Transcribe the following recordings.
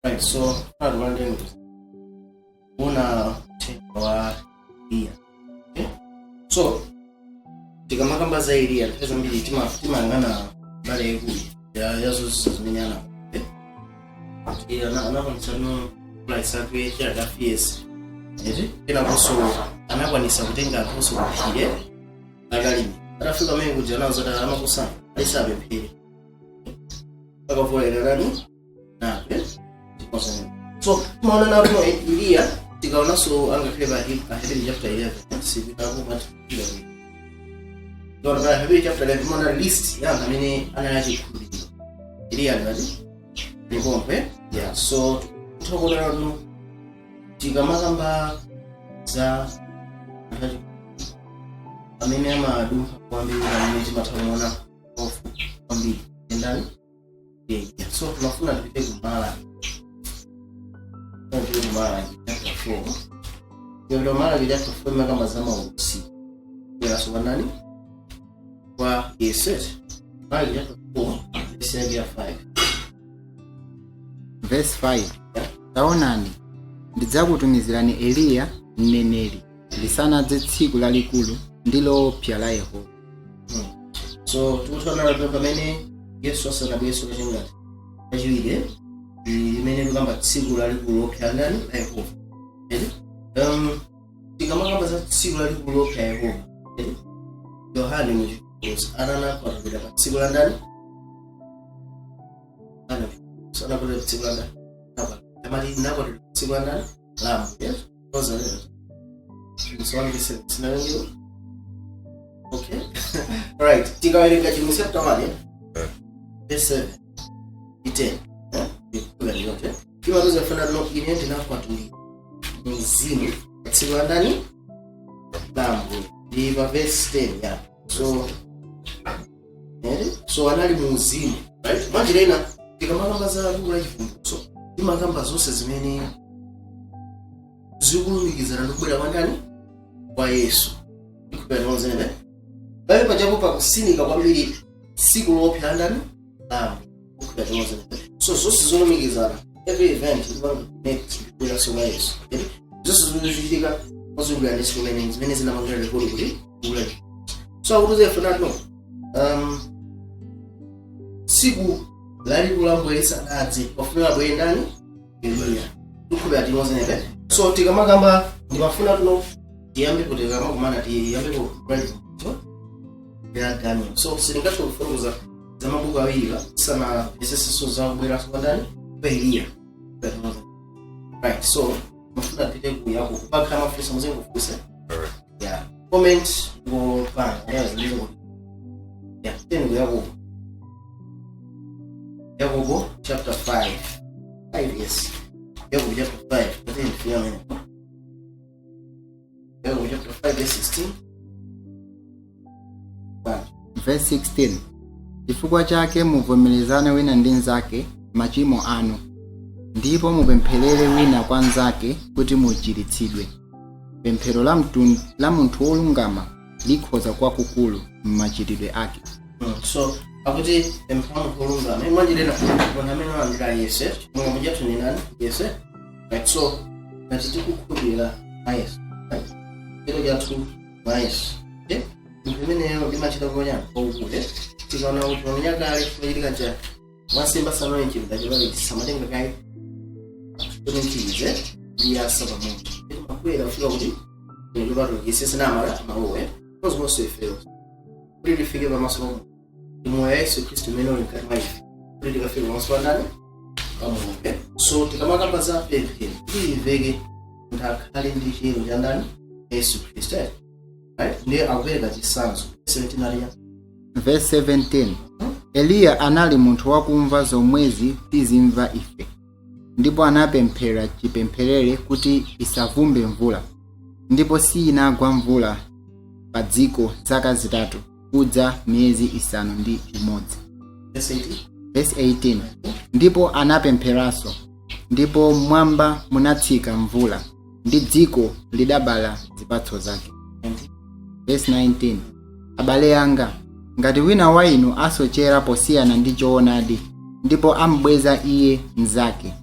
Right, so tilandeni kuona uthenga wa Eliya. Okay? So tikamakamba za Eliya, nthawi zambiri timayang'ana mbali yaikulu ya zozizwa zimene ana, okay? Kuti anakwanisa no kulaisakwe chaka fierce, eti? Kenakonso anakwanisa kutenga anthunso kuphiri akalimi. Atafika amene kuja nazo amakusana alisapemphere akavolererani nape. So timaona napo Eliya, tikaonanso angakhale pa Aheberi chapter 11, sikutakupatira tikaona pa Aheberi chapter 11, timaona list ya anthu amene anali achikhulupiriro. Eliya ndati lipompe, yeah. So tikuona no tikamakamba za anthu achikhulupiriro amene amadumpha kwambiri, amene timatha kumuona ofu kwambiri ndani? Yeah. So tunafuna tipite ku Malaki, tipite ku Malaki chapter 4. Tikapita ku Malaki chapter 4, imakamba za maulosi kubweranso kwa ndani? Kwa Yesu. Malaki chapter 4, verse yake ya 5. Verse 5: Taonani, ndidzakutumizirani Eliya mneneri lisanadze tsiku lalikulu ndi loopsa la Yehova. So tikuthaona pamene Yesu asanabwerenso kachingati kachiwiri, limene tikamba tsiku lalikulu loopsa ndani? La Yehova, eti? Tikamakamba za tsiku lalikulu loopsa Yehova, eti? Yohane muchivumbulutso atanakwatulira pa tsiku la ndani? Anakwatulira pa tsiku la ndani? Amati nakwatulira pa tsiku la ndani? La Ambuye. Ozalero sinalengero. Okay, right, tikawerenga chimwe chapter 1, verse 7 ndi 10, ikuga ndiyonse imatuza fana no ine ndinakwatulira mzimu pa tsiku la ndani? La Ambuye. Ndi pa verse 10, yeah. So so anali mu uzimu, right? Mwanjira ina, tikamakamba za buku la Chivumbulutso, timakamba zonse zimene zikulumikizana ndi kubwera kwa ndani? Kwa Yesu. Ikupera pamene pajapo pakusinika kwambiri tsiku loopsa ndani? La Ambuye. So zonse zolumikizana, every event ikupanga connect kubweranso kwa Yesu. Zonse zimene zikuchitika pozungulira ndi tsiku limene zimene zinapangira record kuti buku la. So akutuza ife no tsiku lalikulu la Ambuye lisanadze, pafunika abwere ndani? Eliya. Tikhupira timozenepe. So tikamakamba, ndimafuna tuno tiyambe kuti tikamakumana tiyambe ku ya Daniel. So sitingathe kufotokoza za mabuku awiriwa tisanamvesesenso za kubweranso kwa ndani? Kwa Eliya, right? So mafuna tipite ku Yakobo. Pakhala mafunso, muzingofunsa, yeah, comment ngopanga, yeah, zindizo kuti, yeah. Teni ku Yakobo, Yakobo chapter 5. 5, yes, Yakobo chapter 5. Kateni ndifika amene Yakobo chapter 5 verse 16. Bye. Verse 16: Chifukwa chake muvomerezane wina ndi mnzake machimo anu, ndipo mupempherere wina kwa mnzake kuti muchiritsidwe. Pemphero la munthu wolungama likhoza kwakukulu m'machitidwe ake. So akuti pemphero la munthu wolungama. Mwanjirena, munthu amene alandira Yesu, mulungu chathu ni nani? Yesu, right? So ngati tikukhulupirira mwa Yesu, right? Chero chathu mwa Yesu, okay? Munthu imeneyo limachita konya kwaukulu. Tikaona kuti pamene kale kumachitika cha wansembe asalowe mchipinda chopatulika, samatenga kayi kuti ndi yasa pamutu, makwera kufika kuti chopatulikisa sinamala malowe. Konse ifeyo kuti tifike pamaso pa Mulungu ndi moyo wa Yesu Khristu umene uli mkati mwa ife, kuti tikafike pamaso pa ndani? Pa Mulungu. So tikamakamba za pemphero kuti limveke, munthu akhale ndi chiyero cha ndani? Yesu Khristu, right? Ndiye akupereka chitsanzo 17 aliya. Verse 17: Eliya anali munthu wakumva zomwezi tizimva ife, ndipo anapemphera chipempherere kuti isavumbe mvula, ndipo siyinagwa mvula pa dziko zaka 3 kudza miyezi 6. Verse 18. Verse 18: Ndipo anapempheranso, ndipo mmwamba munatsika mvula, ndi dziko lidabala zipatso zake. Verse 19: Abale anga, ngati wina wa inu asochera posiyana ndi choonadi, ndipo ambweza iye mnzake,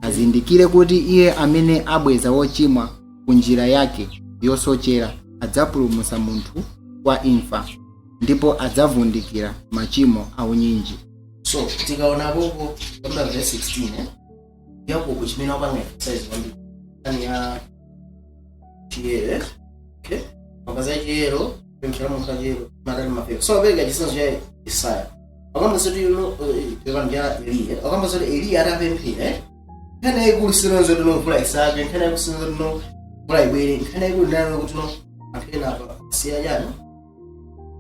Azindikire kuti iye amene abweza wochimwa ku njira yake yosochera adzapulumutsa munthu kwa imfa, ndipo adzavundikira machimo aunyinji. So tikaona popo kamba verse 16, Yakobo chimene wapanga emphasize kwambiri nkhani ya chiyero, eh? Okay, makazi ya chiyero, pemphera munthu achiyero matali mafeka. So apereka chitsanzo cha Isaya, akamba zoti yuno pepano cha Eliya, akamba zoti Eliya atapemphera, nkhani yayikulu sinonzo zoti no mvula isagwe, nkhani yayikulu sinonzo zoti no mvula ibwere, nkhani yayikulu ndinalo kuti no anthu ena apa siya chani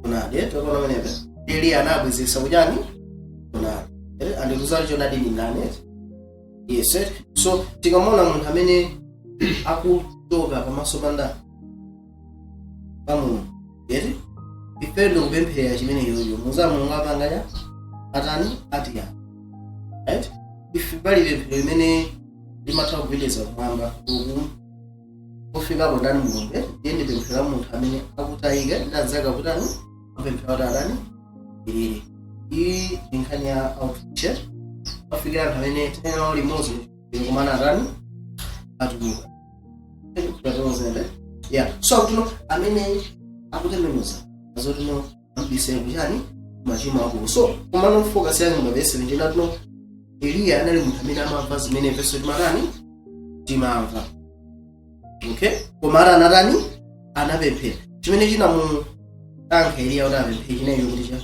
kunadi. Tokona menepe Eliya anabwezesa kuchani kunadi, andikuzali chonadi ni ndani? Yes. So tikamona munthu amene akuchoka pamaso pa ndani? Pa Mulungu, eti? Ife ndikupemphera chimene yoyo muza Mulungu apanga cha atani atiya, right? Ife pali pemphero limene limatha kugwedeza kumwamba uku kufikapo ndani? Mulungu, eh? Ndiye ndi pemphero la munthu amene akutayika ndi anzake akutani, apemphera kuti atani ilili. Iyi ndi nkhani ya outreach, eh? Afikira anthu amene tinawo limodzi kumana atani atuluka. Yeah, so akuti amene akutembenuza azotino ambise kuchani machimo akulu. So komano focus yake mu verse 17 atino Eliya anali munthu amene amamva zimene verse timatani timamva, okay? Koma ati anatani? Anapemphera. Chimene chinamukankha Eliya kuti apemphere chinecho kuti cha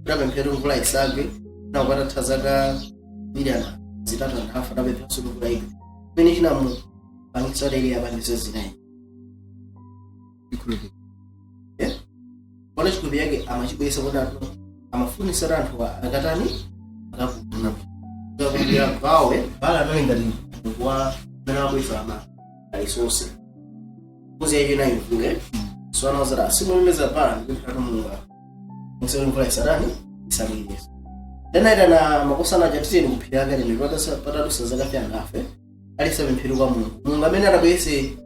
kuti apemphere mvula isagwe, nakupatatha zaka 3.5 and half adapempheranso mvula igwe. Chimene chinamupangitsa kuti Eliya apangitse zinayi? Chikhulupiriro. Pano chikhulupiriro yake amachibwesa kuti anthu amafunisa kuti anthu akatani? Akapulumuka. Akakumbira Baal, Baal anali ngati mulungu wa amene amabwesa ama alisonse mbuzi yake inayi mvula. So anawazati asimumemeza Baal ndikuphera Mulungu musele mvula isatani isabwire. Then makosana aja, titeni kuphira akademi patadusa zaka 3.5 alisapemphera kwa Mulungu. Mulungu amene adabwese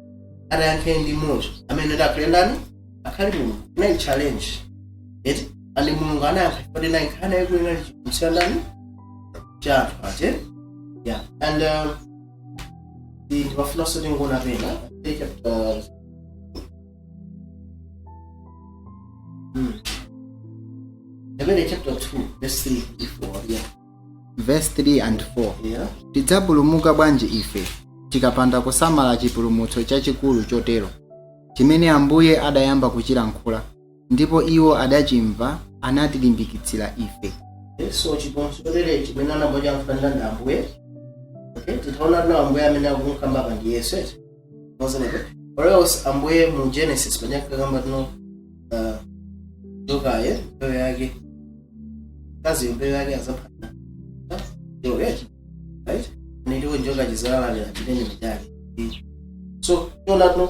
atayankhe ndi moto amene adakhale ndani? Akhale Mulungu. Inali challenge, eti? And Mulungu anayankha chifukwa inali nkhani yayikulu, inali chipulumutso ndani? Cha anthu ache. Yeah, and ndimafunanso tingoona pena chapter Hebrew chapter 2 verse 3 to 4, yeah. Verse 3 and 4. Yeah. Tidzapulumuka bwanji ife tikapanda kusamala chipulumutso chachikulu chotero, chimene Ambuye adayamba kuchilankhula, ndipo iwo adachimva anatilimbikitsira ife? Okay, so chipulumutso chotere chimene anambochiyankhula ndani? Ambuye. Okay, titaona tino Ambuye amene akunkamba apa ndi Yesu, eti? Mozenepe or else Ambuye mu Genesis panyakakamba tino njokaye mbewu yake, mkazi mbewu yake azaphana njoka, eti? Right, niliwo njoka chizalalira chitendere chake. So tiona tino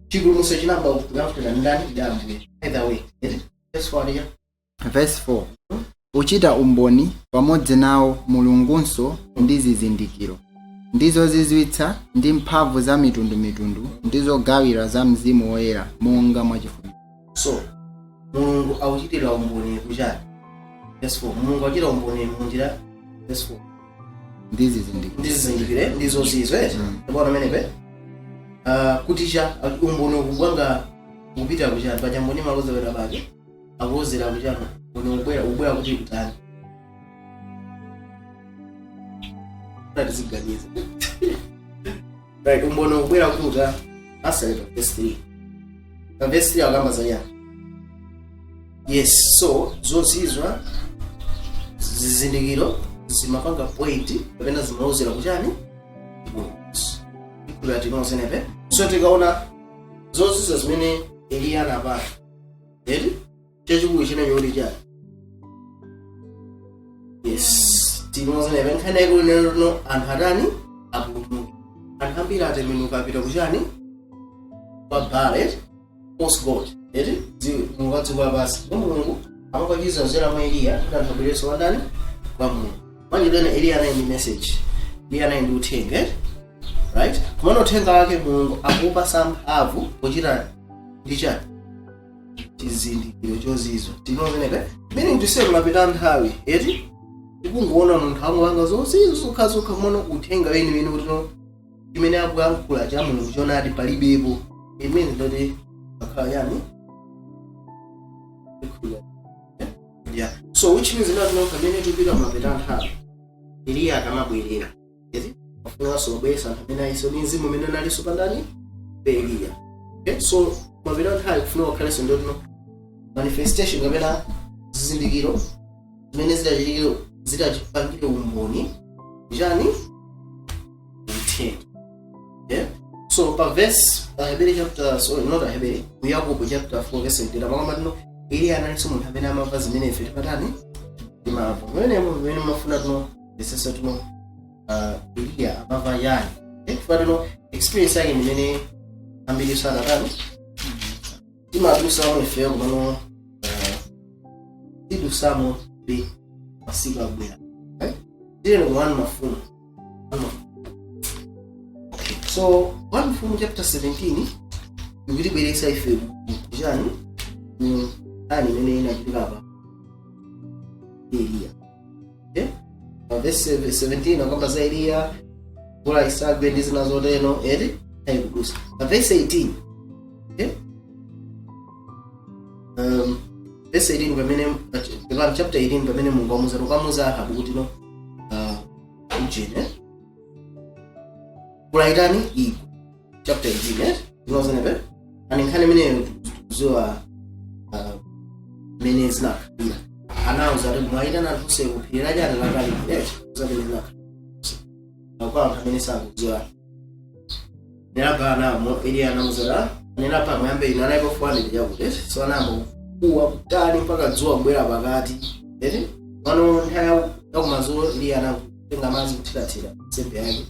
chipulumutso chinamba kuyankhulira ndani? Ndi Ambuye. Either way, eti? Verse 4 ya. Verse 4: Uchita umboni pamodzi nawo Mulungunso ndi zizindikiro ndi zozizwitsa ndi mphamvu za mitundumitundu ndi zogawira za Mzimu Woyera monga mwachifuniro. So Mulungu akuchitira umboni kuchani? Verse 4, Mulungu akuchita umboni munjira, verse 4. Ndi zizindikiro. Ndi zizindikiro ndi zozizwa, eti? Ndipona pamenepe kuti cha umboni ukubwanga kupita kuchani? Paja mboni malozera pake akulozera kuchani? Umboni ubwera, ubwera kuti kutani? Tiziganiza, right? Umboni ubwera kuti uta asale pa verse 3. Pa verse 3 akamba zanyani? Yes, so zozizwa, zizindikiro zimapanga point kapena zimalozera kuchani? Chipulumutso. Tinozenepe. So tikaona zozizwa zimene Eliya anapanga, eti, chachikulu china choti chani? Yes, tinozenepe nkhani yaikulu neno anthu atani? Apulumuke. Anthu ambiri atembenuka apita kuchani? Kwa Baal, false god, eti? Mulungu wa dziko lapansi. Ndipo Mulungu amapachiza kudzera mwa Eliya kuti anthu abwerenso kwa ndani? Kwa Mulungu. Mwanjira Eliya anali ndi message, Eliya anali ndi uthenga, eti? Right, kumene uthenga wake Mulungu akupasa mphamvu pochita ndi chani? Chizindikiro chozizwa. Tinozenepe, meaning to say kumapita nthawi, eti? Tikungoona munthu angolanga zonse zokhazokha, mono uthenga weniweni kuti no chimene akuyankhula cha Mulungu chonati palibepo. Imene ndoti akhala yani? Yeah, so which means that no, pamene tipita mapeta nthawi, Eliya akamabwerera eti afunanso wabweresa anthu amene ayiso ndi mzimu umene analinso pandani pa Eliya. Okay, so mapeta nthawi kufuna kukhalenso ndotino manifestation kapena zizindikiro zimene zitachitikire, zitachipangire umboni chani? Uthenga. Yeah, so pa verse Aheberi chapter, sorry, not Aheberi, ku Yakobo chapter 4 verse 17 amakamba tino Eliya analinso munthu amene amamva zimene ife tipatani? Timamva. Pamene mafuna tino lesesa tino Eliya amamva yani? Chifukwa tino experience yake ndimene ambiri sanatani, timadusamo ifeyo, komano tidusamo be masiku akubwera, right? Tiyeni ku 1 Mafumu. Okay, so 1 Mfumu chapter 17 ikutibweretsa ife kuchani? Nkhani imene inachitika pa Eliya. Okay, pa verse 17 akamba za Eliya, mvula isagwe ndi zina zotero eti, ayikudusa. Pa verse 18, okay, verse 18 pamene pa chapter 18 pamene Mulungu amuza ukamuza Ahabu kuti no, ujene mvula itani? Igwe. Chapter 18, eh, zinozenepe ani nkhani imeneyo tikuziwa mmene zinakhalira. Anawuza kuti mwayitana anthu onse kuphiri lachani? La Karimeli. Zamene zinakhalira kwa anthu amene sakudziwa, nenapa anamo Eliya anamuza nenapa mwayambe ino anaipo 400 chakuti, so anayamba kuwa kutali mpaka dzuwa kubwera pakati eti. Pano nthawi yakumadzulo Eliya anatenga madzi kuthirathira nsembe yake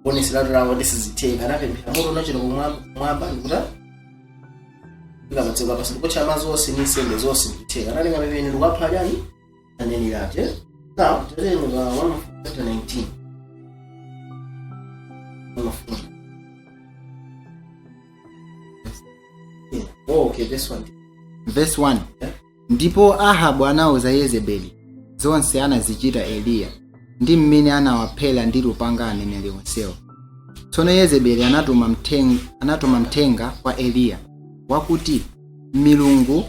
kuoneseratu lawo ndisizitheka. Anapemphera, moto unachita kumwamba ndikuta fika padziko lapansi ndikutcha madzi onse ndi nsembe zonse ndikutheka. Anatenga pepene ndikupha chani? Aneneri. Now tatene pa 1 chapter 19 Mafumu. Yeah. Oh, okay, verse 1. Verse 1. Yeah. Ndipo Ahabu anawuza Yezebeli zonse anazichita Eliya ndi mmene anawaphera ndi lupanga aneneri onsewo. Tsono Yezebeli anatuma mthenga kwa Eliya wakuti, "Milungu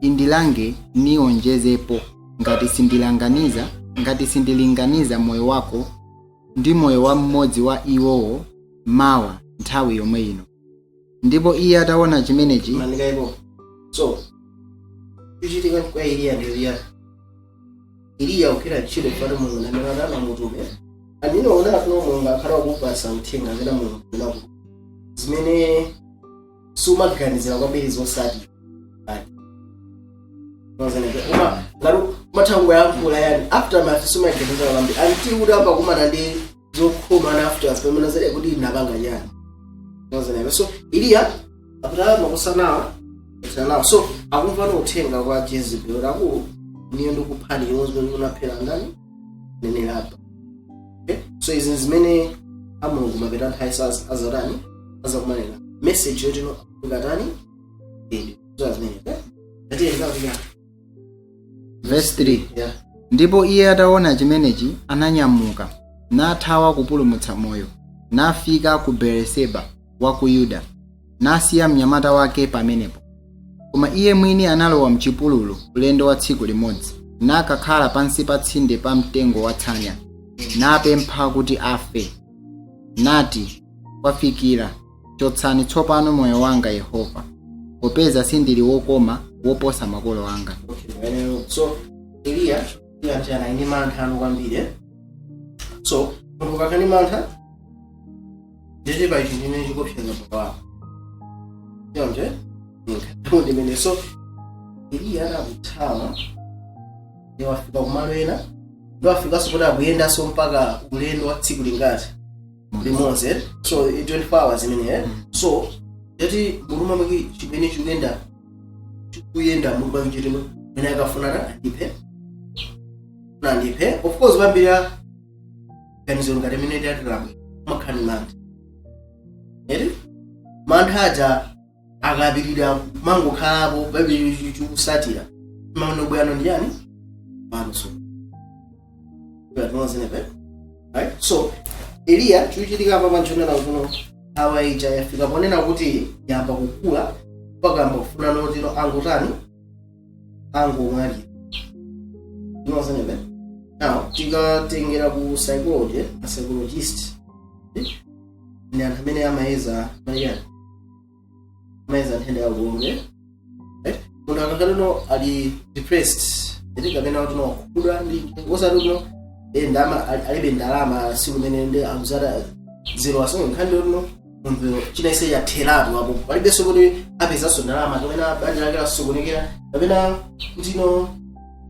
indilange nionjezepo ngati sindilinganiza moyo wako ndi moyo wa mmodzi wa iwowo mawa nthawi yomwe ino." Ndipo iye ataona chimenechi. Mandikaipo. So chichitika kwa Eliya ndi Eliya, Eliya kugwira ntchito kufata Mulungu amene anamutume. Amene ona kuno Mulungu akhala wakupasa uthenga amene Mulungu amene zimene sumaganizira kwambiri zosati uma ngati umatha kungoyankhula yani aftermath sumaganizira kwambiri until kuti amba kumana ndi zokhoma na aftermath pamene zade kuti inapanga chani. So Eliya apita makusanawa nawo, so akumva no uthenga kwa Jezebel akulu niyo ndikuphani limodzi zimene unaphera ndani? Nenelapa. Okay? So izi zimene amulungu mapeta nthawi azatani, azakumanena message yotino ikatani edi zo zimene atiye ndikuti Verse 3. Yeah. Ndipo iye ataona chimenechi ananyamuka nathawa kupulumutsa moyo, nafika ku Beeriseba wa ku Yuda, nasiya mnyamata wake pamenepo. Koma iye mwini analowa mchipululu ulendo wa tsiku limodzi, nakakhala pansi pa tsinde pa mtengo wa tsanya, napempha kuti afe, nati, "Kwafikira, chotsani tsopano moyo wanga, Yehova, popeza sindili wokoma woposa makolo anga." Okay, pamenepo. So Eliya Eliya anali ndi mantha anu kwambiri, eh? So munthu ukakhala ndi mantha nditi pa ichi chimene chikupseza moyo wako chonje ndimene. So Eliya anakuthawa ndi wafika kumalo ena, ndi wafikanso kuti akuyendanso mpaka ulendo wa tsiku lingati? Limodzi, eh? So 24 hours imene, eh? So yati muluma mwake chimene chikuyenda chikuyenda muluma mwake chitino mene akafuna andiphe andiphe. Of course kwambira ganizo ngati imene tatilabwe umakhala ndi mantha eri. Mantha aja akapirira mangokhalapo, Baibulo chikusatira mano bwano ndi yani pano. So Tinozenepe, right? So Eliya, chikuchitika apa panchonena kuno, awa ija yafika ponena kuti yamba kukula mpaka yamba kufuna notino angotani, angomwalira. Tinozenepe. Now tikatengera ku psychology, a psychologist ni anthu amene amayeza mayani, amayeza nthenda ya ubongo, right? Munthu akakhala no ali depressed eti, kapena kuti no wakhudwa ndi osati kuti no ndama alibe ndalama siku limene ndi akuzata zero asonge nkhani yoti no munthu china ise yatheratu apo, palibenso kuti apezanso ndalama kapena banja lake lasokonekera kapena kuti no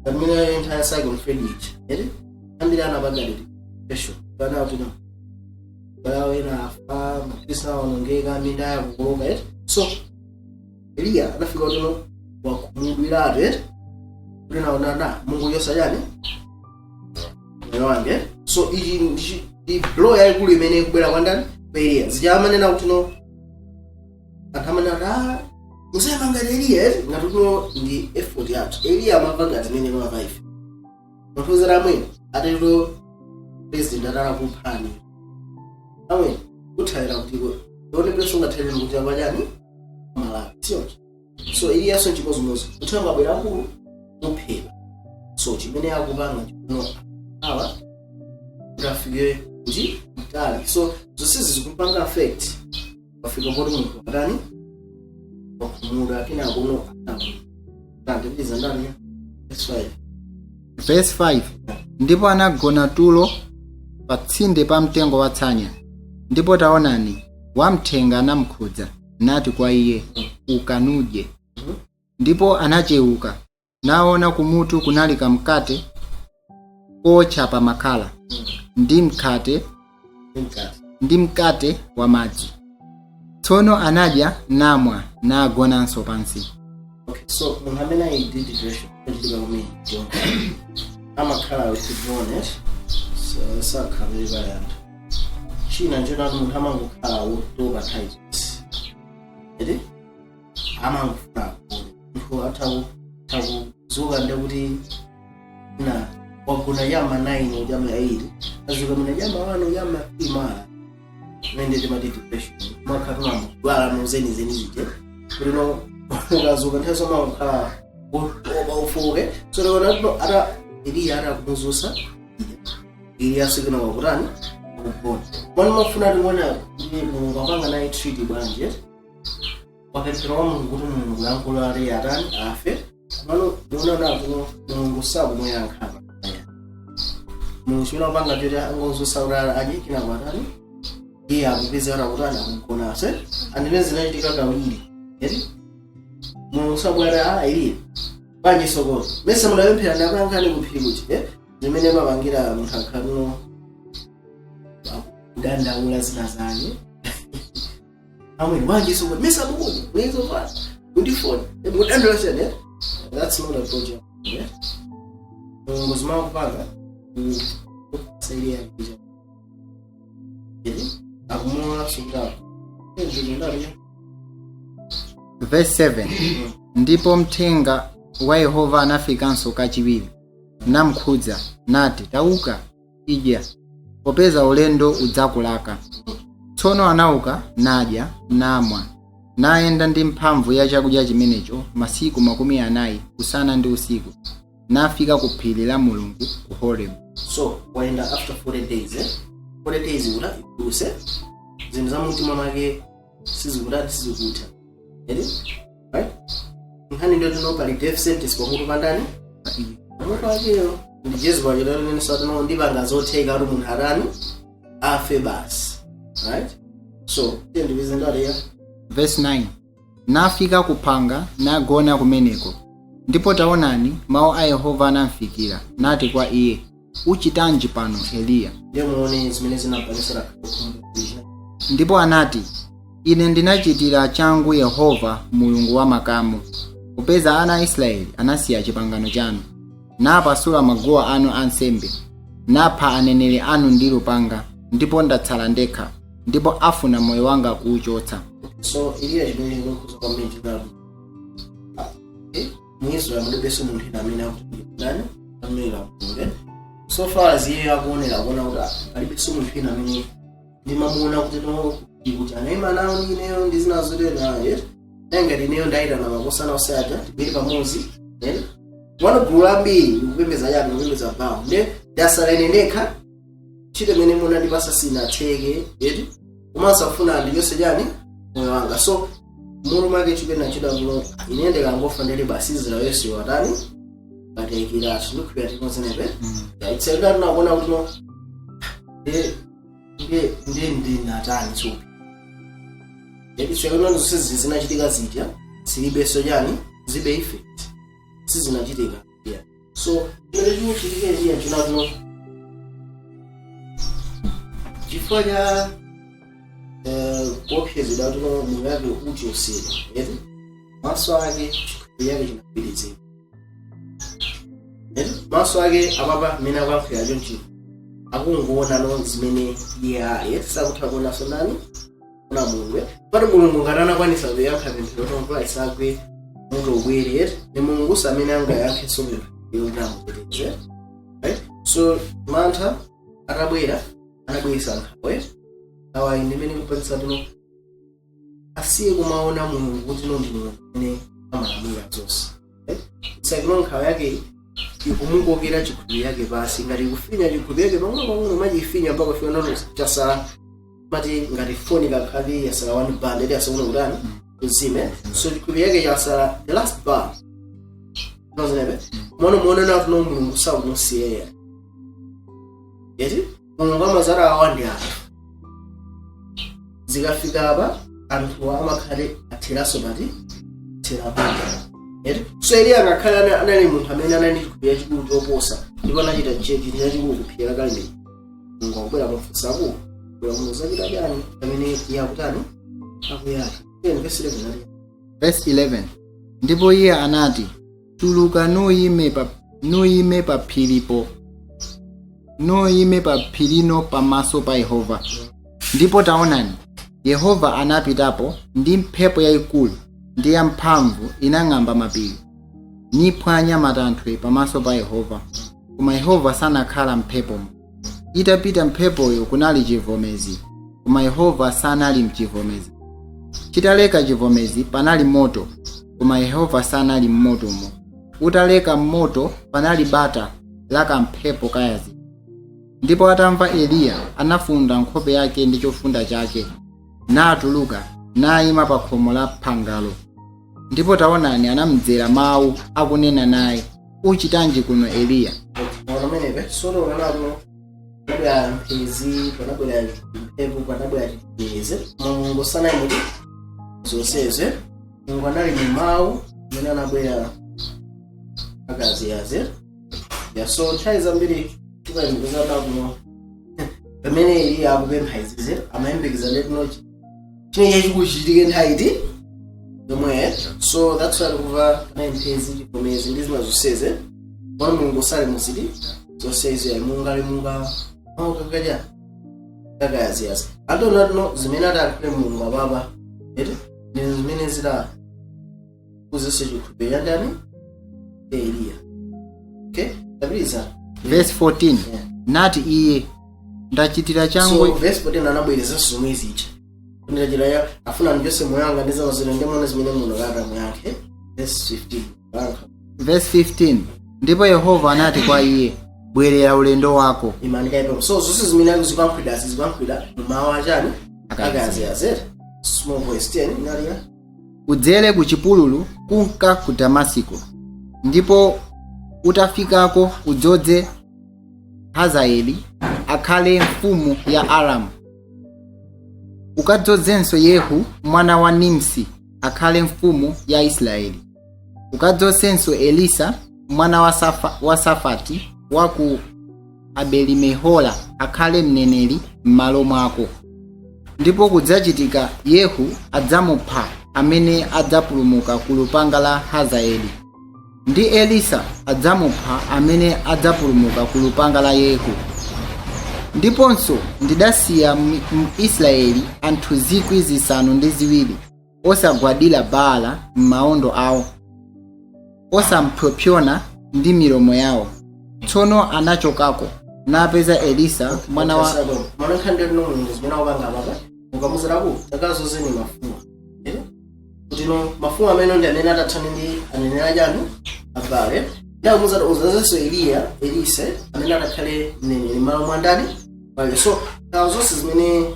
pamene entire cycle Freddy eti ambiri anapanga depression, kana kuti no balawo ena afa, maphisi awonongeka, minda yakukoloka eti. So Eliya anafika kuti no wakhumudwiratu eti, kuti naonana Mungu yosayani moyo wange. So iyi ndi blow yayikulu imene ikubwera kwa ndani? Kwa Eliya. Zija amanena kuti no anthu amanena kuti, ah, musayama ngati Eliya eti, ngati kuno ndi effort yathu. Eliya amamva ngati imene mamva ife. Munthu amwene atero, president atala kuphani amwene, kuthawira kutiko? Ionepenso ungathalire kuti apachani Malawi siyonso. So Eliyaso nchimozimozi, uthenga wabwera akulu muphedwa. So chimene akupanga chikuno awa kuti afike kuti mtali. So zonsezi zikupanga affect, pafika poti munthu atani, wakhumudwa. Kenako ndipitiza ndani? Verse 5. Verse 5: Ndipo anagona tulo pa tsinde pa mtengo wa tsanya, ndipo taonani, wamthenga anamkhudza nati kwa iye, "Uka nudye." Ndipo anachewuka naona kumutu kunali kamkate kotcha pa makala ndi mkate mkate ndi mkate wa madzi. Tsono anadya namwa nagonanso pansi. Okay, so munthu amene ali ndi depression, ochitika kumene amakhala withdrawn it, so sakhala pali anthu. China nchoti munthu amangokhala wotopa nthawi zonse eti, amangofuna agone. Munthu atha kuzuka ndekuti na wagona yama 9, yama 8, azuka mina yama 1, yama 3 mara imene timati depression. Makhala tumamudwala nozenizeni zije kuti no ukazuka nthawi zomwe ukhala wotopa, ufoke. So tiona kuti ata Eliya atakumuzusa Eliya sikuna wakutani, akugona. Mwana mafuna tiona kuti Mulungu apanga naye treat bwanji. Wapemphera kwa Mulungu kuti Mulungu yankhula ati atani, afe. Komano muona nakuno Mulungu sakumuyankha apa. Mulungu chimene akupanga choti angozusa kuti adye, kenako atani, iye akupeza akutani, akugona. Se andimene zinachitika kawiri eti, Mulungu sabwera, "Ah, Eliya, bwanji sokolo? Mese mudapemphera, ndakuyankhani kuphiri kuti eh?" Zimene mapangira munthu akhaluno kudandaula zina zake, amwe bwanji sokolo, mese amukuni muizovala mundifoni mudandaula chani eh? That's not a project, yeah? Mulungu zimakupanga kusaidia kuja eti akumuona sukutako ndindalia. Verse 7: Ndipo mthenga wa Yehova anafikanso kachiwiri namkhudza nati, "Tauka, idya, popeza ulendo udzakulaka." Tsono anauka nadya namwa, nayenda ndi mphamvu ya chakudya chimenecho masiku 40 usana ndi usiku, nafika ku phiri la Mulungu, ku Horebu. So waenda after 40 days, eh? 40 days kuta ikuse zinthu za mumtima mwake sizikutati, sizikutha eti, right? Nkhani ndio tino pali death sentence pamutu pandani, pamutu akeyo ndi Jezebel chitatu satano ndipanga zotheka kuti munthu atani, afe basi, right? So tiye ndipize ndaliya. Verse 9: Nafika ku phanga nagona kumeneko. Ndipo taonani, mawu a Yehova anamfikira nati kwa iye, "Uchitanji pano, Eliya?" Ndiye muone zimene zinapangisa kukhumudwira. Ndipo anati, "Ine ndinachitira changu Yehova Mulungu wa makamu, popeza ana a Israeli anasiya chipangano chanu, napasula maguwa anu ansembe, napha aneneri anu ndi lupanga, ndipo ndatsala ndekha, ndipo afuna moyo wanga kuwuchotsa." So Eliya chimene chikukhuza kwambiri chinali mu Israel mulibenso munthu ina amene akuti ndani, amene lamulo. So far as iye akuonera, kuona kuti palibenso munthu ina amene ndimamuona kuti no, kuti anayima nawo ndi ineyo ndi zina zotero naye, naye ngati ineyo ndayitana makosana osaja tibwere pamodzi, eh? Wano gulu lambiri likupembedza chani? Likupembedza Baal. Nde ndasala ine ndekha, ntchito imene munandipasa sinatheke, eti? Komanso afuna ndichonse chani? Moyo wanga. So mutu mwake chipena chida kuno, ine ndikangofa ndili basi, Israel yonse watani? Patayikiratu. Ndikuphira timozenepe itseleka, tinakuona kuti no, ndi ndi natani. So itseleka zonse zinachitika zija zilibenso chani? Zibe effect, sizinachitika, yeah. So chimene chikuchitika chiya chinatuno, chifukwa cha kuopsezedwa kuti no, moyo wake uchosedwa, eti? Maso ake, chikhulupiriro chake chinagwirizidwa, eti? Maso ake apapa mmene akuyankhulira chonchi, akungoona no zimene iye ali, eti? Sakutha kuonanso nani? Kuna Mulungu. Pati Mulungu ngati anakwanisa kuyankha pemphero kuti mvula isagwe, moto ubwere, eti? Ni Mulungu amene angayankhenso pemphero kuti amuteteze, right? So mantha atabwera, anabweresa nkhawa, eti? Awa ine imene kupangisa tuno asiye kumaona Mulungu kuti no, ndi Mulungu amene amalamulira zonse, right? It's nkhawa yake ikumukokera chikhulupiriro yake pasi, ngati ikufinya chikhulupiriro yake pang'ono pang'ono, machifinya mpaka kufika nono chasala, mati ngati foni kakhavi yasala one bar, eti? Asakuna kutani? Kuzime. So chikhulupiriro yake chasala the last bar, nozenebe mono muone na tuno Mulungu sakumusiyeya, eti? Mulungu amazara awa ndi anthu, zikafika apa anthu amakhale atheraso pati? Thera bunda, eti? So Eliya ngakhale anali munthu amene anali ndi chikhulupiriro chachikulu choposa, ndipo anachita chinthu chachikulu kuphiri la Karimeli, Mulungu akubwera kumfunsaku, bwera kumuzachita chani pamene iye akutani? Akuyaka. Verse 11 ali. Verse 11: Ndipo iye anati, "Tuluka nuyime pa phiripo, nuyime pa phirino pamaso pa Yehova." Ndipo taonani, Yehova anapitapo ndi mphepo yayikulu ndi yamphamvu, inang'amba mapiri, niphwanya matanthwe pamaso pa Yehova, koma Yehova sanakhala mphepomo. Itapita mphepoyo kunali chivomezi, koma Yehova sanali mchivomezi. Chitaleka chivomezi panali moto, koma Yehova sanali mmotomo. Utaleka moto panali bata la kamphepo kayazi. Ndipo atamva Eliya, anafunda nkhope yake ndi chofunda chake, natuluka, nayima pa khomo la phangalo. Ndipo taonani, anamdzera mawu akunena naye, "Uchitanji kuno, Eliya?" Pamenepe soto unapo panabwera mphezi, panabwera mphepo, panabwera chivomezi, koma Mulungu sanali muti zonseze. Mulungu anali mu mawu amene anabwera akaziyazi ya. So nthawi zambiri tikayembekeza nakuno, pamene Eliya akupempha izizi, amayembekeza ndetino chine chachikulu chichitike nthawi iti yomwe. So that's why kuva panali mphezi, chivomezi ndi zina zonseze, pano Mulungu sali muziti zonsezi ayi. Mulungu ali munga mawu kakaja kakayaziyazi. Anthu tino zimene adayankhule Mulungu apapa, eti? Ndi zimene zida kuzese chikhulupiriro cha ndani? Eliya. Okay, tapitiriza. Verse 14. Yeah. Nati iye, "Ndachitira changu." So verse 14 anabwerezanso zomwe zija, ndachita ya afuna ndichose moyo wanga ndi zina ndimona zimene muno kata muyankhe. Verse 15 yankha. Verse 15: Ndipo Yehova anati kwa iye, "Bwerera ulendo wako." Imani kaipa. So zonse zimene akuzikankhwida, zizikankhwida mumawu achani? Akaziyazi. Small voice 10 naliya. "Udzere ku chipululu kunka ku Damasiko, ndipo utafikako udzodze Hazaeli akhale mfumu ya Aramu. Ukadzozenso Yehu mwana wa Nimsi akhale mfumu ya Israeli. Ukadzozenso Elisa mwana wa Safati wa ku Abelimehola akhale mneneri m'malo mwako. Ndipo kudzachitika, Yehu adzamupha amene adzapulumuka ku lupanga la Hazaeli, ndi Elisa adzamupha amene adzapulumuka ku lupanga la Yehu. Ndiponso ndidasiya mu Israeli anthu 7,000 osagwadira Baala m'maondo awo, osampsopsona ndi milomo yawo." Tsono anachokako Napeza Elisa mwana wa Mwana nkhani ndino Mulungu zimene akupanga apapa mukamuziraku takazozeni mafumu. Eh? Kuti no mafumu amene ndi amene atathane ndi aneneri achani abale, ndakumuzati uzazenso Eliya, Elise amene atakhale mneneri malo mwa ndani pale. So nkhawa zonse zimene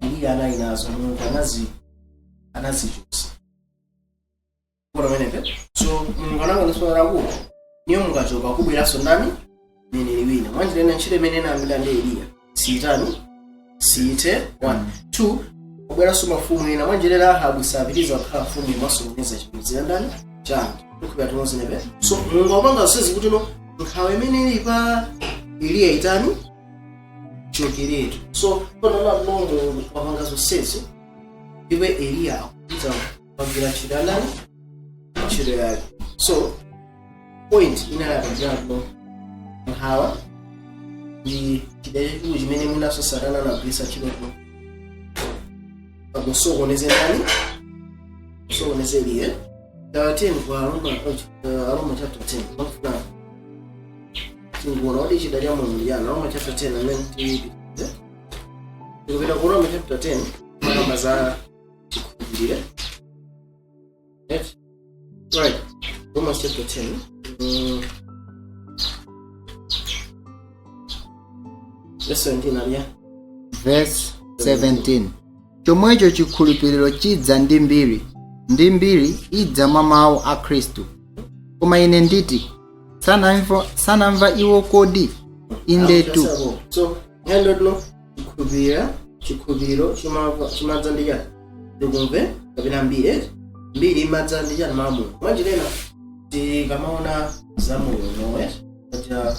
Eliya anali nazo, Mulungu anazichotsa kuona pamenepe. So Mulungu anangonisonera niyo mukachoka kubweranso ndani? Mneneri wina. Mwanjira ina, ntchito imene inayambira ndi Eliya siyitani, siyithe. 1 2 kubweranso mafumu ena. Mwanjira ina, Ahabu sapitiriza kukhala mfumu imasokoneza chimodzi ya ndani cha anthu kukhulupirira timozinepe. So Mulungu akupanga zonsezi kuti no nkhawa imene ili pa Eliya itani? Chokeretu. So panoona no Mulungu wapanga zonsezi ndipo Eliya akupita kugwira ntchito ya ndani? Ntchito yake. So point inali apajalo, nkhawa ndi chida chachikulu chimene mwinanso Satana anagwiritsa ntchito pakusokoneze ndani? Kusokoneze Eliya. 10 kwa Aroma, Aroma chapter 10 mafuna tinguona kuti chida cha Mulungu ndi chani. Aroma chapter 10 amene tipitirize, tikupita ku Roma chapter 10, makamba za chikhulupiriro. Right, Romans chapter 10, verse 17 aliya. Verse 17: Chomwecho chikhulupiriro chidza ndi mbiri, ndi mbiri idza mwa mawu a Khristu. Koma ine nditi, sanamva iwo kodi? Indetu. So nkhani chikhulupirira, chikhulupiriro chimadza ndi chani? Ndikumve kapena mbiri, eh? Mbiri imadza ndi chani? Mawu a Mulungu. Mwanjira ina, tikamaona za moyo nowe paja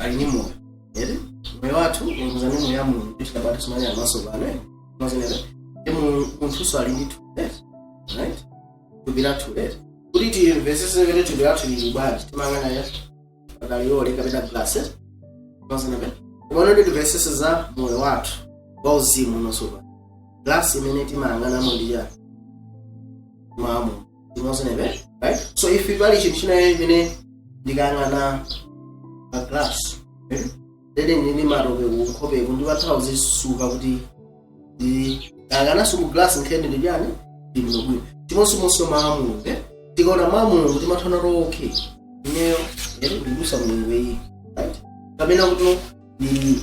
ali ndi moyo ere, moyo wathu ulikuza ndi moyo ya Mulungu tichikabata simanya maso pano, eh? Mazinebe ndi munthunso ali ndi thupi, eh? Right, thupi lathu, eh? Kuti timvesese kuti thupi lathu lili bwanji, timang'ana ya pakaliyole kapena glass, eh? Mazinebe koma ndi timvesese za moyo wathu wa uzimu unosopa, glass imene timayang'anamo ndi chani? Mawu. Timozenebe, right? So if pali chinthu china imene ndikayang'ana pa glass, eh? Lede ndili matope kunkhopeku, ndimatha kuzisuka kuti ndikayang'ananso mu glass nkhende ndi chani? Ndi bwino bwino. Chimodzimodzi mawu a Mulungu, eh? Tikaona mawu a Mulungu timatha kuti okay, ineyo ere ndikudusa mlingo iyi, right? Kapena kuti ndili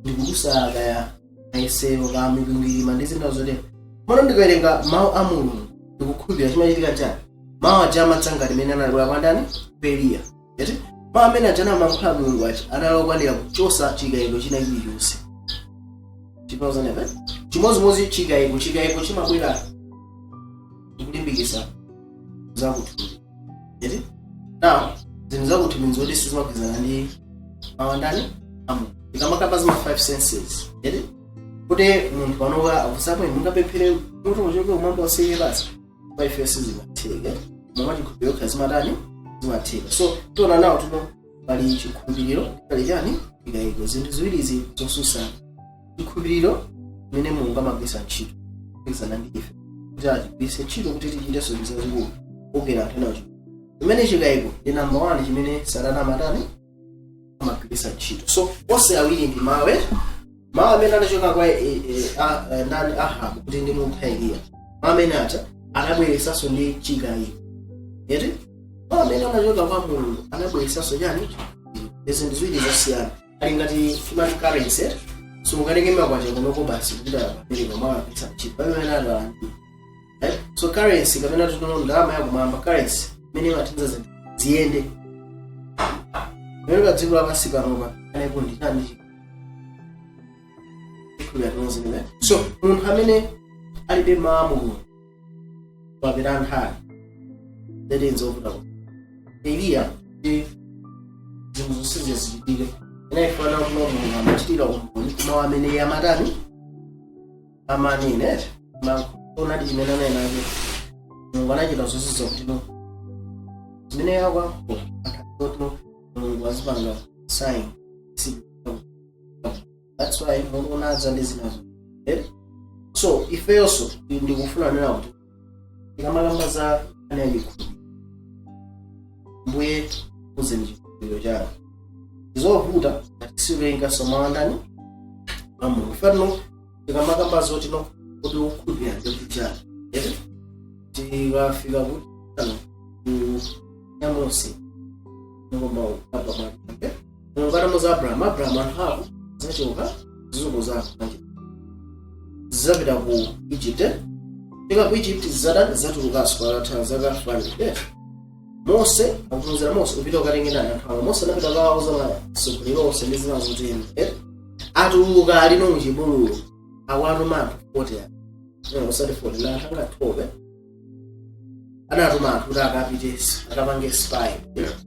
ndikudusa kaya mayesero ka mikwingwirima ndi zina zotero, mano ndikawerenga mawu a Mulungu ndikukhulupirira, chimachitika chani? Mawu aja amadza ngati mene analibwera kwa ndani? Kwa Eliya, eti? Mawu amene aja anamayankhula Mulungu aja anali okwanira kuchosa chikayiko china chilichonse. Chipauzanepe chimodzimodzi chikayiko, chikayiko chimabwera ndikulimbikisa zakuthupi, eti? Now zinthu zakuthupi nzoti sizimagwirizana ndi mawu andani? A Mulungu. Tikamakamba zima five senses, eti, kuti munthu panoka akusapo mungapemphere mutu uchoke kumwamba usike basi, five senses zimatheka, momwe chikhulupiriro kha zimatani? Zimatheka. So tiona nawo tuno pali chikhulupiriro, pali chani? Chikayiko. Zinthu ziwirizi zosusana. Chikhulupiriro imene Mulungu amagwiritsa ntchito kupikisana ndi ife kuti achigwiritse ntchito kuti tichitenso zinthu zazikulu okera anthu enawo. Imene chikayiko ndi number one chimene Satana amatani? Amagwiritsa ntchito. So onse awiri ndi mawu, mawu amene anachoka kwa ndani? Ahabu, kuti ndimupha Eliya. Mawu amene aja anabweresanso ndi chikayiko, eti? Mawu amene anachoka kwa Mulungu anabweresanso chani? Izi ndi ziwiri zosiyana, ali ngati timati currency, eh? So ungatenge makwacha kunoko basi kupita ku America mwagwiritsa ntchito pamene analandira, right? So currency kapena tinono ndalama yakumwamba, currency imene imathandiza zinthu ziyende pamene pa dziko lapansi panopa anepo ndi chani? Chikhulupiriro tonse. So munthu amene alibe mawu a Mulungu wapita nthawi lete nzovuta. Eliya ndi zinthu zonse zichitike inayifana kuno, Mulungu amachitira umboni mawu amene iye amatani? Amanene maonadi chimene anena ake. Mulungu anachita zonse zakuti no zimene akwankhula anthu no Mulungu azipanga sign. That's why Mulungu unadza ndi zinazo, eh? So ifeyonso ndikufuna nena kuti tikamakamba za nkhani ya chikhulupiriro, Mbuye uzeni chikhulupiriro. Chikhulupiriro chanu zovuta ngati siulengaso mawu andani? A Mulungu. Fatino tikamakamba zoti no kuti ukhulupirira ndikuti chani, eti? Tikafika kuti ano ku ya Mose nikomba ukaba mwake, Mulungu atamuza Abrahamu, "Abrahamu, anthu ako zachoka, zidzukulu zako manje zizapita ku Egypt." Fika ku Egypt, zizatani? Zatulukanso patatha zaka 400, yes. Mose akufunzira, "Mose, upita ukatenge ndani? Anthu awo." Mose anapita kawauza masogolero onse ndi zina zotero, eh? Atuluka, alino muchipululu, awatuma anthu 40 ya no, osati 40 na anthu anga 12, eh? Anatuma anthu kuti akapite akapange spy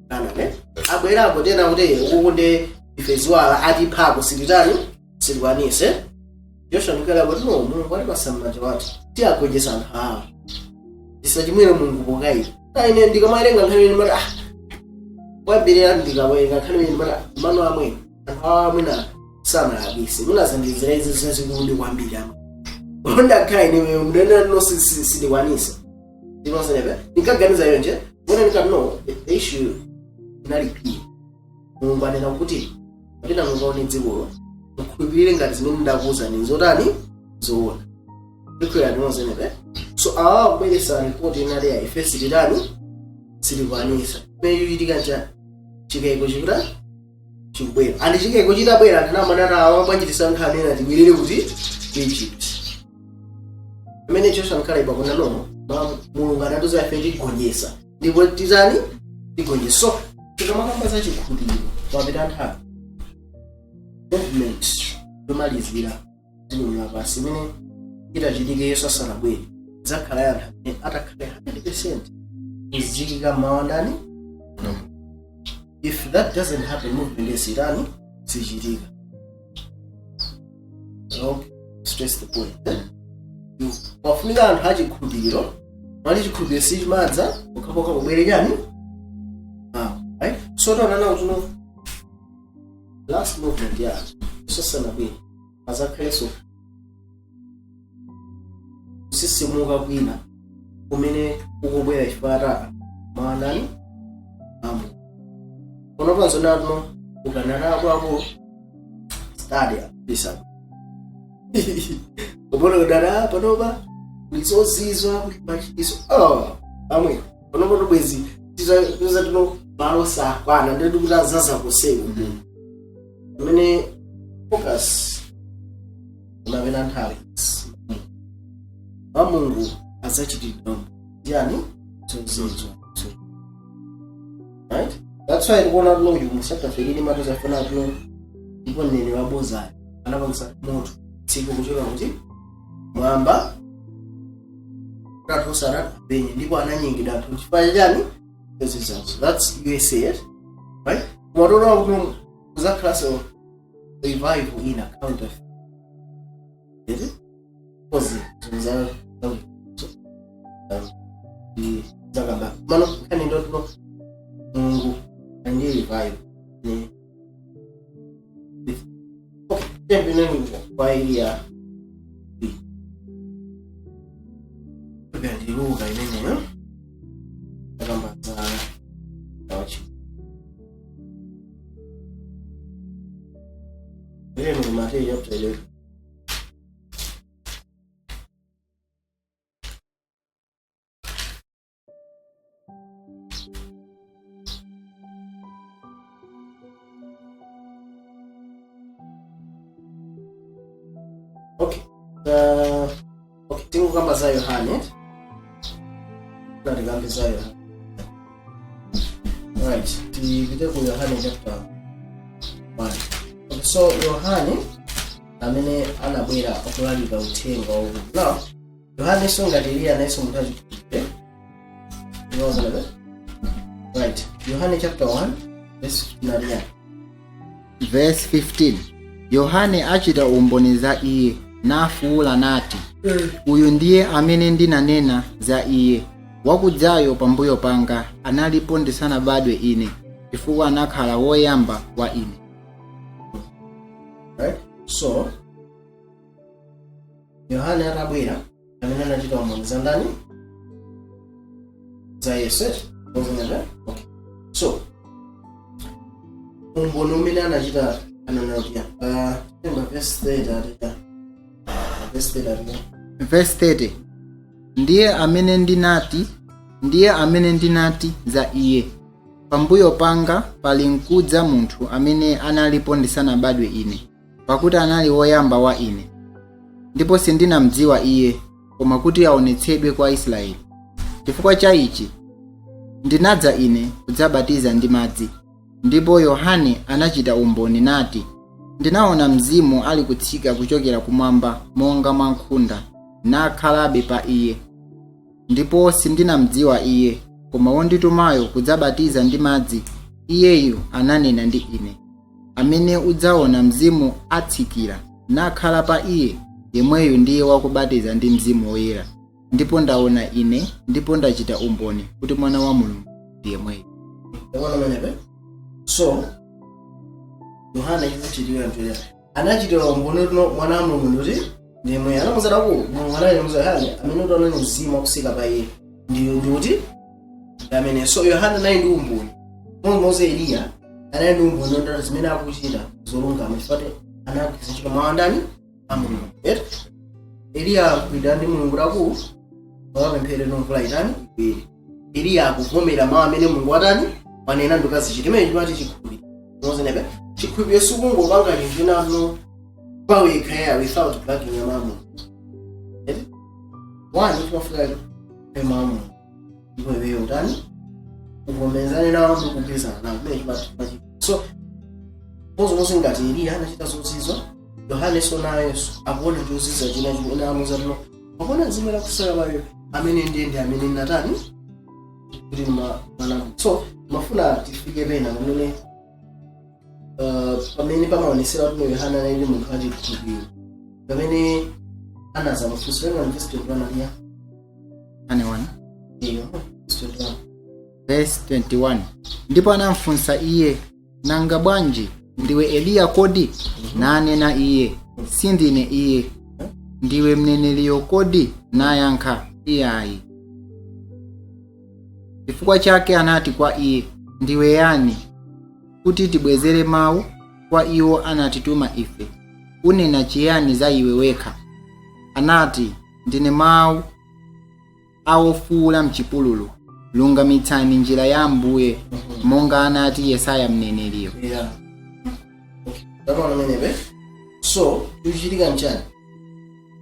Canaan, eh? Abwerako tena kuti uku nde ife ziwala atiphako, sititani, sitikwanise. Joshua ndikala kuti no, Mulungu atipasa m'manja wathu, tiyagonjetsa anthu awa, tisachimwire Mulungu pokayira. Ine ndikamawerenga nkhani imene mati kwambirira, ndikawerenga nkhani imene mati mano amwene anthu awa amwena sanalabise munazandizira izi zazikulu kwambiri amwe ndakhala ine mndena no sindikwanisa ndinosenepe. Ndinkaganiza yonje mwene ndikati no, the issue inali clear. Mulungu anena kuti kapena mukaone dzikolo, mukhulupirire ngati zimene ndakuwuzani nzotani? Zoona. Ndikhulupirira ndinozenepe. So awa kubweresa ripoti inali ya ife sititani, sitikwanisa. Imene ichitika nchani? Chikayiko chikuta chikubwera, andi chikayiko chitabwera, anthu anamanata awa bwanji tisankha amene tibwerere kuti ku Egypt. Pamene Joshua and Caleb akuna no, Mulungu anatiuza ife tigonjesa ndipo titani? Tigonjesa. So tikamakamba za chikhulupiriro, papita nthawi, movement yomalizira dziko lapansi imene itachitike Yesu asanabwere idzakhala ya anthu amene atakhale 100% kuzikika mawu ndani? If that doesn't happen, movement yesitani? Sichitika. Okay, stress the point, eh? Pafunika anthu achikhulupiriro. Mali chikhulupiriro sichimadza pokhapokha kubwere chani? Mawu, right? So taonana kuti no, last movement ya Yesu asanabwere azakhalenso kusisimuka kwina kumene kukubwera chifukwa maandani amu panopanso natuno ukanana akuluakulu study bisa kupona kudada panopa kulizozizwa kuli machiso, oh, amwe panopa tobwezi tiza tuno malo sakwana ndedu kuti azaza kuseu pamene focus umapena nthawi wa Mulungu azachitidwa ndiyani? Zozizwa, right? That's why tikuona tuno uyu mu chapter 13 matoza funa tuno ndipo mneneri wabozayo anapangisa moto tsiku kuchoka kuti mwamba anthu osana apenye ndipo ananyengedwa anthu chifukwa chani? Zozizwazo. That's USA, right? Kumatola kuti kuzakhalanso revival ina counterfeit kozi za zakamba mano nkhani ndotuno Mulungu andi revival ne. Okay, tembeneni kwa Eliya ndiluka imeneyo akamba za awachi Ile ni Matthew chapter 11. Okay. Okay, tingukamba za Yohane. Natikambe za Yohane. Right, tipite ku Yohane chapter 1. Okay, so Yohane amene anabwera okulalika uthenga wakuti now Yohane so ngati Eliya nayenso munthu achikhulupiriro. Right? Right. Yohane chapter 1 verse 15. Verse 15, Yohane achita umboni za iye nafuwula nati, "Uyu ndiye amene ndinanena za iye, wakudzayo pambuyo panga analipo ndisanabadwe ine, chifukwa anakhala woyamba wa ine." Right? So Yohane atabwera amene anachita umboni za ndani? Za Yesu. Okay. So Umboni umene anachita ananatiya pa verse 30 atiya, verse 30 atiya. Verse 30: Ndiye amene ndinati za iye, "Pambuyo panga pali nkudza munthu amene analipo ndisanabadwe ine, pakuti anali woyamba wa ine. Ndipo sindinamdziwa iye, koma kuti aonetsedwe kwa Israeli. Chifukwa cha ichi ndinadza ine kudzabatiza ndi madzi." Ndipo Yohane anachita umboni nati, "Ndinaona Mzimu ali kutsika kuchokera kumwamba monga mwa nkhunda, nakhalabe pa iye. Ndipo sindinamdziwa iye, koma wonditumayo kudzabatiza ndi madzi, iyeyu ananena ndi ine, 'Amene udzaona Mzimu atsikira nakhala pa iye, yemweyu ndiye wakubatiza ndi Mzimu Woyera.' Ndipo ndaona ine, ndipo ndachita umboni kuti Mwana wa Mulungu ndi yemweyo." Ndaona menepe. So Yohana chikuchitika mtolera anachitira umboni kuti Mwana wa Mulungu ndikuti ndiyemweyo. Anamuzera ku Mulungu anali Yohane amene utaona Mzimu akusika pa iye ndiyo ndikuti ndi amene. So Yohana anali ndi umboni. Mulungu Eliya anali ndi umboni ndati zimene akuchita zolungama, chifukwa anagwiritsa ntchito mawu andani? A Mulungu. Eti Eliya akugwidwa ndi Mulungu taku wakapemphere mvula itani? Ibwere. Eliya akuvomera mawu amene Mulungu atani? Wanena, ndikazichita. Imene chimati chikhulupiriro mozenepe. Chikhulupiriro sikungopanga chinthu chinano pawekha ya without backing ya mawu. Eti one chimafika mawu Mulungu, ndipo iweyo utani? Uvomerezane nawo ndi kugwirizana nawo. Imene chimati. So mozimozi ngati Eliya anachita zozizwa, Yohaneso nayenso akuona chozizwa china chimene amuza tino akuona Mzimu lakusala payo amene ndiye ndi amene natani kuti mwana. So mafuna tifike pena pamene pamene pamaonesera kuti Yohana anali munthu wachikhulupiriro, pamene anazamufunsa pena verse 21 aliya. Yohane 1. Iyo, verse 21. Verse 21: Ndipo anamfunsa iye, "Nanga bwanji, ndiwe Eliya kodi?" Nanena iye, "Sindine iye." "Ndiwe mneneriyo kodi?" Nayankha, "Iyayi." Chifukwa chake anati kwa iye, "Ndiwe yani, kuti tibwezere mawu kwa iwo anatituma ife? Unena chiyani za iwe wekha?" Anati, "Ndine mawu awofuwula mchipululu, 'Lungamitsani njira ya Ambuye,' monga anati Yesaya mneneriyo." Yeah, okay, taona menepe. So chikuchitika nchani?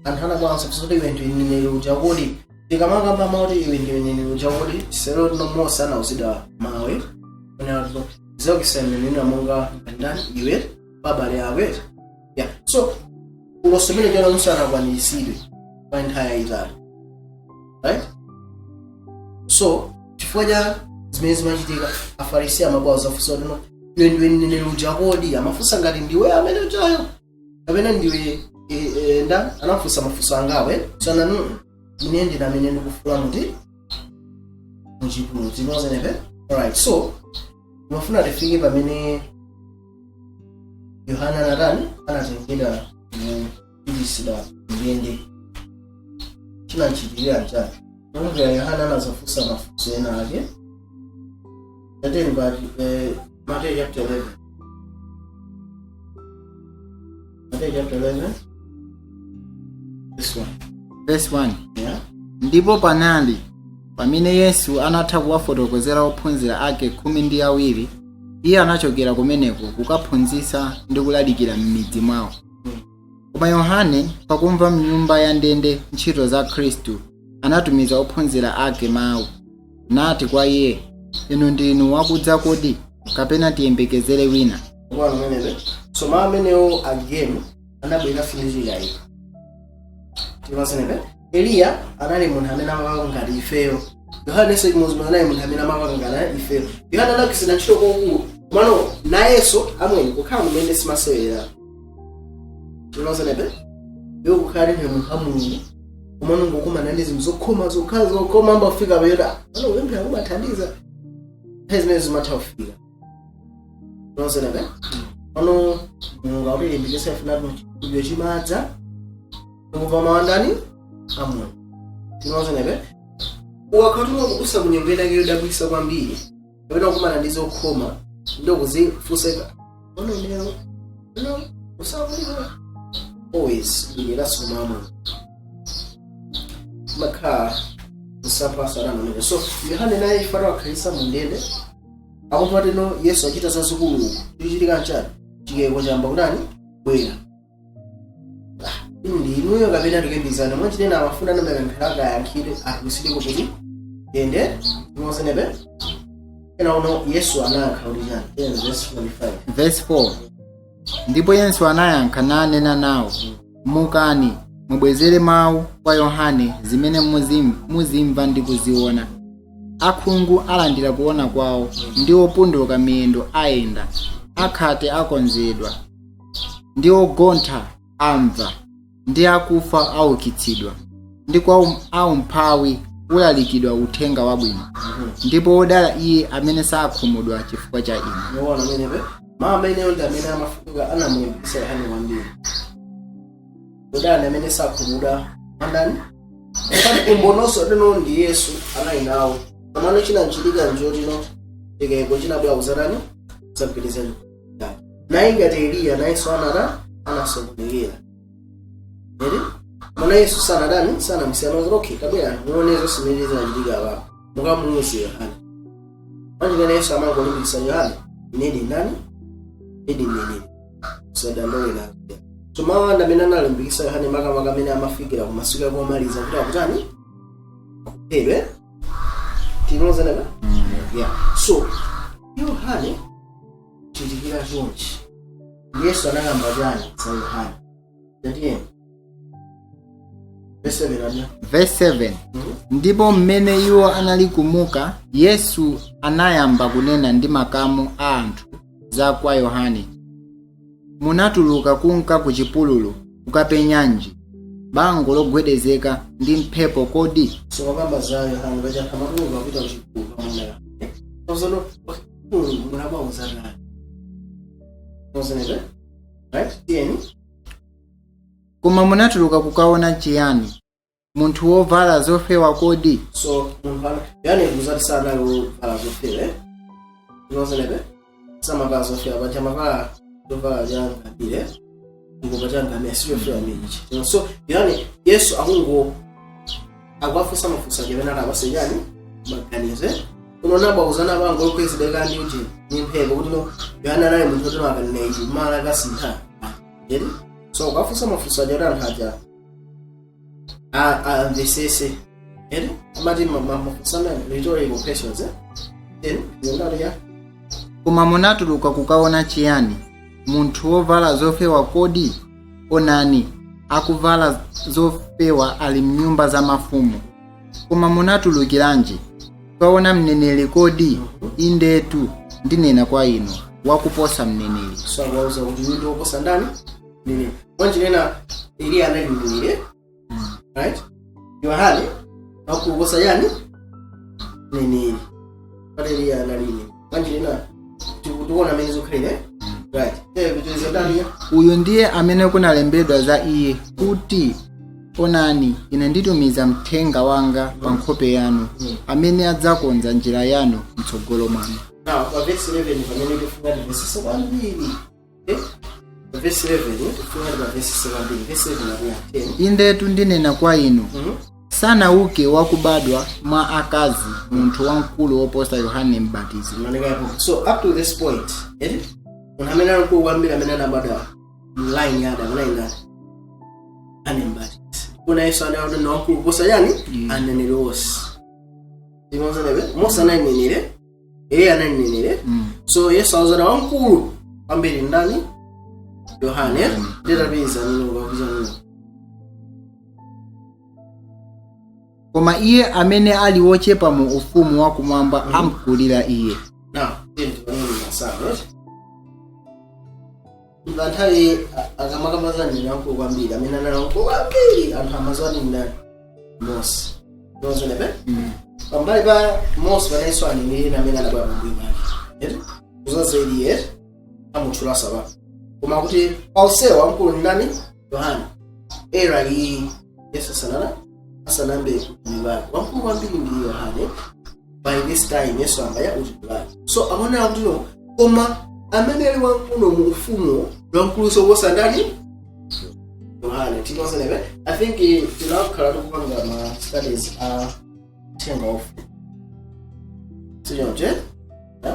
Anthu anakwanisa kusoti iwe ndiwe mneneri uja kodi? Tikamakamba mawu iwe ndiwe mneneri uja kodi, tisero tino Mose anauzidwa mawu onena zokisa mneneri monga ndani? Iwe babale akwe. Yeah, so ulosi umene chona Musa anakwaniritsidwe pa nthawi yayitali, right? So chifukwa cha zimene zimachitika, Afarisi amabwa zafunsa kuti, "No, iwe ndiwe mneneri uja kodi?" Amafunsa ngati ndiwe amene ujayo kapena ndiwe nda. Anafunsa mafunso angawe. So ananu, "Ine ndine amene ndikufula muti muchipululu." Tinozenepe. Alright, so mafuna tifike pamene Yohana anatani? Anatengedwa kupitisidwa ndende. Chinamchitikira nchani? Nomvera Yohana anazafunsa mafunso ena ake. Tateni pati Matthew chapter 11, Matthew chapter 11 this one. Verse 1. Yeah. Ndipo panali pamene Yesu anatha kuwafotokozera ophunzira ake 12, iye anachokera kumeneko kukaphunzitsa ndi kulalikira m'midzi mwawo. Koma Yohane pakumva mnyumba ya ndende ntchito za Khristu, anatumiza ophunzira ake mawu, nati kwa iye, "Inu ndinu wakudza kodi, kapena tiyembekezere wina?" Bwana menepe. So mawu amenewo again anabwera finichikayika. Timasenepe. Eliya anali munthu amene amapanga ngati ifeyo. Yohanenso chimodzimodzi anali munthu amene amapanga ngati ifeyo. Yohane anagwiritsa ntchito kokulu mano nayenso amweni kukhala mumene simasewera. Timasenepe. Iwo kukhala ndi munthu wa Mulungu komano ngokumana ndi zinthu zokhoma zokhala zokhoma, ambafika payota ano kupemphera kumathandiza. Nthawi zimene zimatha kufika. Timasenepe. Pano Mulungu akutilimbikitsa ifuna kuti chikhulupiriro chimadza ndikubva mawandani amuna. Tinozenepe. Ukakhala kudusa kunyengo inake yodabwitsa kwambiri kapena kukumana ndi zokhoma, ndokuzifunsa Ono lero no usakulika always bweleraso mama makhala msampha satana amene. So Yohane naye ifana wakhalisa mundende, akumva tino Yesu achita zazikulu, chichitika nchani? Chikayiko chamba kutani bwera. Inu ndi inuyo kapena tikembizana mwanjitena amafuna namapemphero akayankhire atulusideko kuti ende imozenepe ena uno. Yesu anayankha kuti chani? Then verse 45. Verse 4: Ndipo Yesu anayankha nanena nawo, "Mukani mubwezere mawu kwa Yohane zimene muzimva ndi kuziona: akhungu alandira kuona kwawo, ndi opunduka miyendo ayenda, akhate akonzedwa, ndi ogontha amva, ndi akufa aukitsidwa, ndi kwa aumphawi ulalikidwa uthenga wabwino. Ndipo wodala iye amene sakhumudwa chifukwa cha ine." Yoona amenepe mawu ameneyo ndi amene amafunika anamulimbikitsa Yohane kwambiri. Wodala amene sakhumudwa mandani pati umbononso tino ndi Yesu anali nawo. Pamano chinachitika njotino chikayiko chinabwera kuzatani zagwiriza naye ngati Eliya nayenso anata anasokonekera eri mana Yesu sanadani sanamusiyana kuti, "Okay, tabwera muone zonse zimene zinachitika apapo, mukamuuze Yohane." Mwanjikana Yesu amangolimbikitsa Yohane, "Inedi ndani? Edi mneneri, usadandaule nazo." So mawu amene analimbikitsa Yohane makamaka amene amafikira ku masiku ake omaliza kuti akutani akuphedwe tinozeneka. Yeah, so Yohane chitikira chonchi, Yesu anakamba chani za Yohane? Tatiyeni verse 7 adya. Verse 7: Ndipo mmene iwo anali kumuka, Yesu anayamba kunena ndi makamu a anthu za kwa Yohane, "Munatuluka kunka ku chipululu kukapenyanji? Bango logwedezeka ndi mphepo kodi?" So wakamba za Yohane paja amatuluka kupita kuchipululu pamuna Yohane ozono munabauza nani ozenebe, right? Tiyeni. Koma munatuluka kukaona chiyani? Munthu wovala zofewa kodi? So munthu Yohane kuzati sanali wovala zofewa, eh? Ozenebe samavala zofewa paja amavala zovala changamire, chikopa changamire sichofewa minji. So Yohane Yesu akungo akuwafunsa mafunso ake amene anapase chani maganizo, eh? Uno uzana bango lokwezedeka ndi uti ni mphepo kuti no Yohane anali munthu otino akanena ichi mala akasintha eri. So akuwafunsa mafunso aja kuti anthu aja amvesese eri amati mafunso amene rhetorical questions, eh? Then zindali ya. Koma munatuluka kukaona chiyani? Munthu wovala zofewa kodi? Onani, akuvala zofewa ali mnyumba za mafumu. Koma munatulukiranji? Kukaona mneneri kodi? Indetu ndinena kwa inu, wakuposa mneneri. So akuwauza kuti uyu ndi woposa ndani? Mneneri. Mwanjinena Eliya anali mneneri, right? Yohane akuposa yani mneneri pati Eliya anali mneneri. Mwanjinena tikuona amene zikhalire, right? Eh, kucheza ndani ya. Uyu ndiye amene kunalembedwa za iye kuti, 'Onani, ine nditumiza mthenga wanga pa nkhope yanu, amene adzakonza njira yanu mtsogolo mwanu.' Now pa verse 11 pamene tifuna timvesese kwambiri, eh? Pa verse 11 tifuna timvesese kwambiri. Verse 11 akuya 10. Indetu ndinena kwa inu, sanauke wakubadwa mwa akazi munthu wamkulu woposa Yohane Mbatizi. Manekapo so up to this point, eh? Munthu amene ali mkulu kwambiri amene anabadwa mline ya Adamu anali ndani? Yohane Mbatizi. Kuna Yesu anali ndi wamkulu kuposa yani aneneri onse. Timonzenebe Mose anali mneneri, Eliya anali mneneri. So Yesu awuzana wamkulu kwambiri ndani? Yohane. Nditapeza nini ukakuza nini. Koma iye amene ali wochepa mu ufumu wakumwamba amkulira iye. Now tiye tipanene masana, right? Pa nthawi akamakamba mneneri wamkulu kwambiri amene anali wamkulu kwambiri anthu amadziwa ndi ndani? Mose. Timonzenebe pambali pa Mose panenso aneneri ena amene anabwera pambuyo pake eti kuzaza Eliya amutchula sapa, koma kuti onsewa wamkulu ndi ndani? Yohane. Era iyi Yesu sanana asanambe utumiki wake, wamkulu kwambiri ndi Yohane. By this time Yesu ambaya utumiki wake, so amaonera kuti no koma Amene ali wamkulu mu ufumu ndi wamkuluso kuposa ndani? Yohane. Tinozenepe. I think tinakhala tikupanga ma studies a uthenga wa ufumu, sichonche?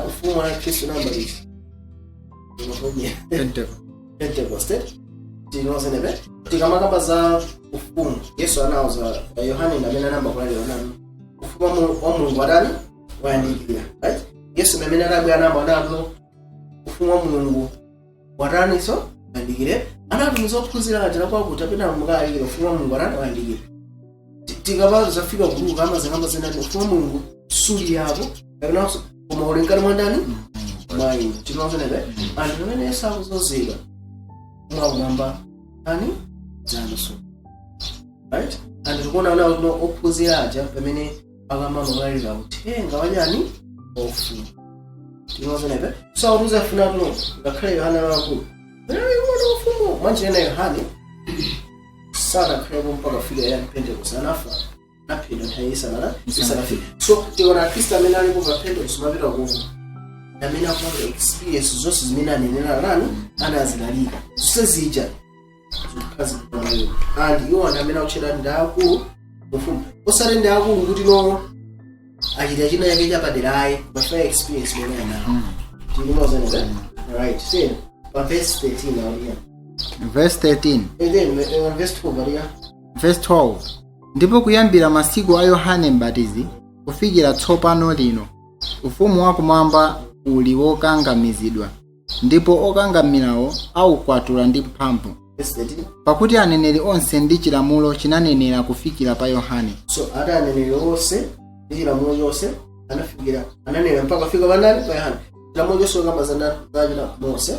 Ufumu wa Khristu namba ichi. Pentecost. Pentecost. Tinozenepe. Tikamakamba za ufumu, Yesu anauza Yohane amene anamba kulalira nani, ufumu wa Mulungu adani wayandikira, right? Yesu amene adabwera anamba analo ufumu wa Mulungu watani? So wayandikire. Anatumiza ophunzira aja kwakuti apita mukalalike ufumu wa Mulungu atani? Wayandikire. Tikapa zafika kuluka amazakamba zinati ufumu wa Mulungu suli yapo kapenanso, koma uli mkati mwa ndani? Mwa inu. Tinozenepe. Anthu pamene Yesu akuzozedwa mwakumwamba ani dzanso, right? And tikuona nawo kuno ophunzira aja pamene akamanolalira uthenga wachani? Ufumu. Tinozenepe. So akutuza afuna kuno ngakhale Yohane wamkulu ikuona ufumu mwanjirena. Yohane sanakhalepo mpaka kufika ya Pentecost, anafa, anaphedwa nthawi isanafika. So tikaona Akhristu amene alipo pa Pentecost mapita kuno amene akupanga experience zonse zimene anenera nani, anazilalika zonse zija zikukhazikika, and iwo anthu amene akutchedwa ndi akulu ufumu, osati ndi akulu kuti no achita china chake chapaderayi, koma experience imene anayo. Tikumauzaneza, right? So pa verse 13 auliya. Verse 13. Then verse 12 auliya. Verse 12: Ndipo kuyambira masiku a Yohane Mbatizi kufikira tsopano lino, ufumu wakumwamba uli wokangamizidwa, ndipo okangamirawo aukwatula ndi mphamvu. Verse 13. Pakuti aneneri onse ndi chilamulo chinanenera kufikira pa Yohane. So ati aneneri onse ndi chilamulo chonse anafikira, ananena mpaka kufika pandani? Pa Yohane. Chilamulo chonse kamba zachita Mose,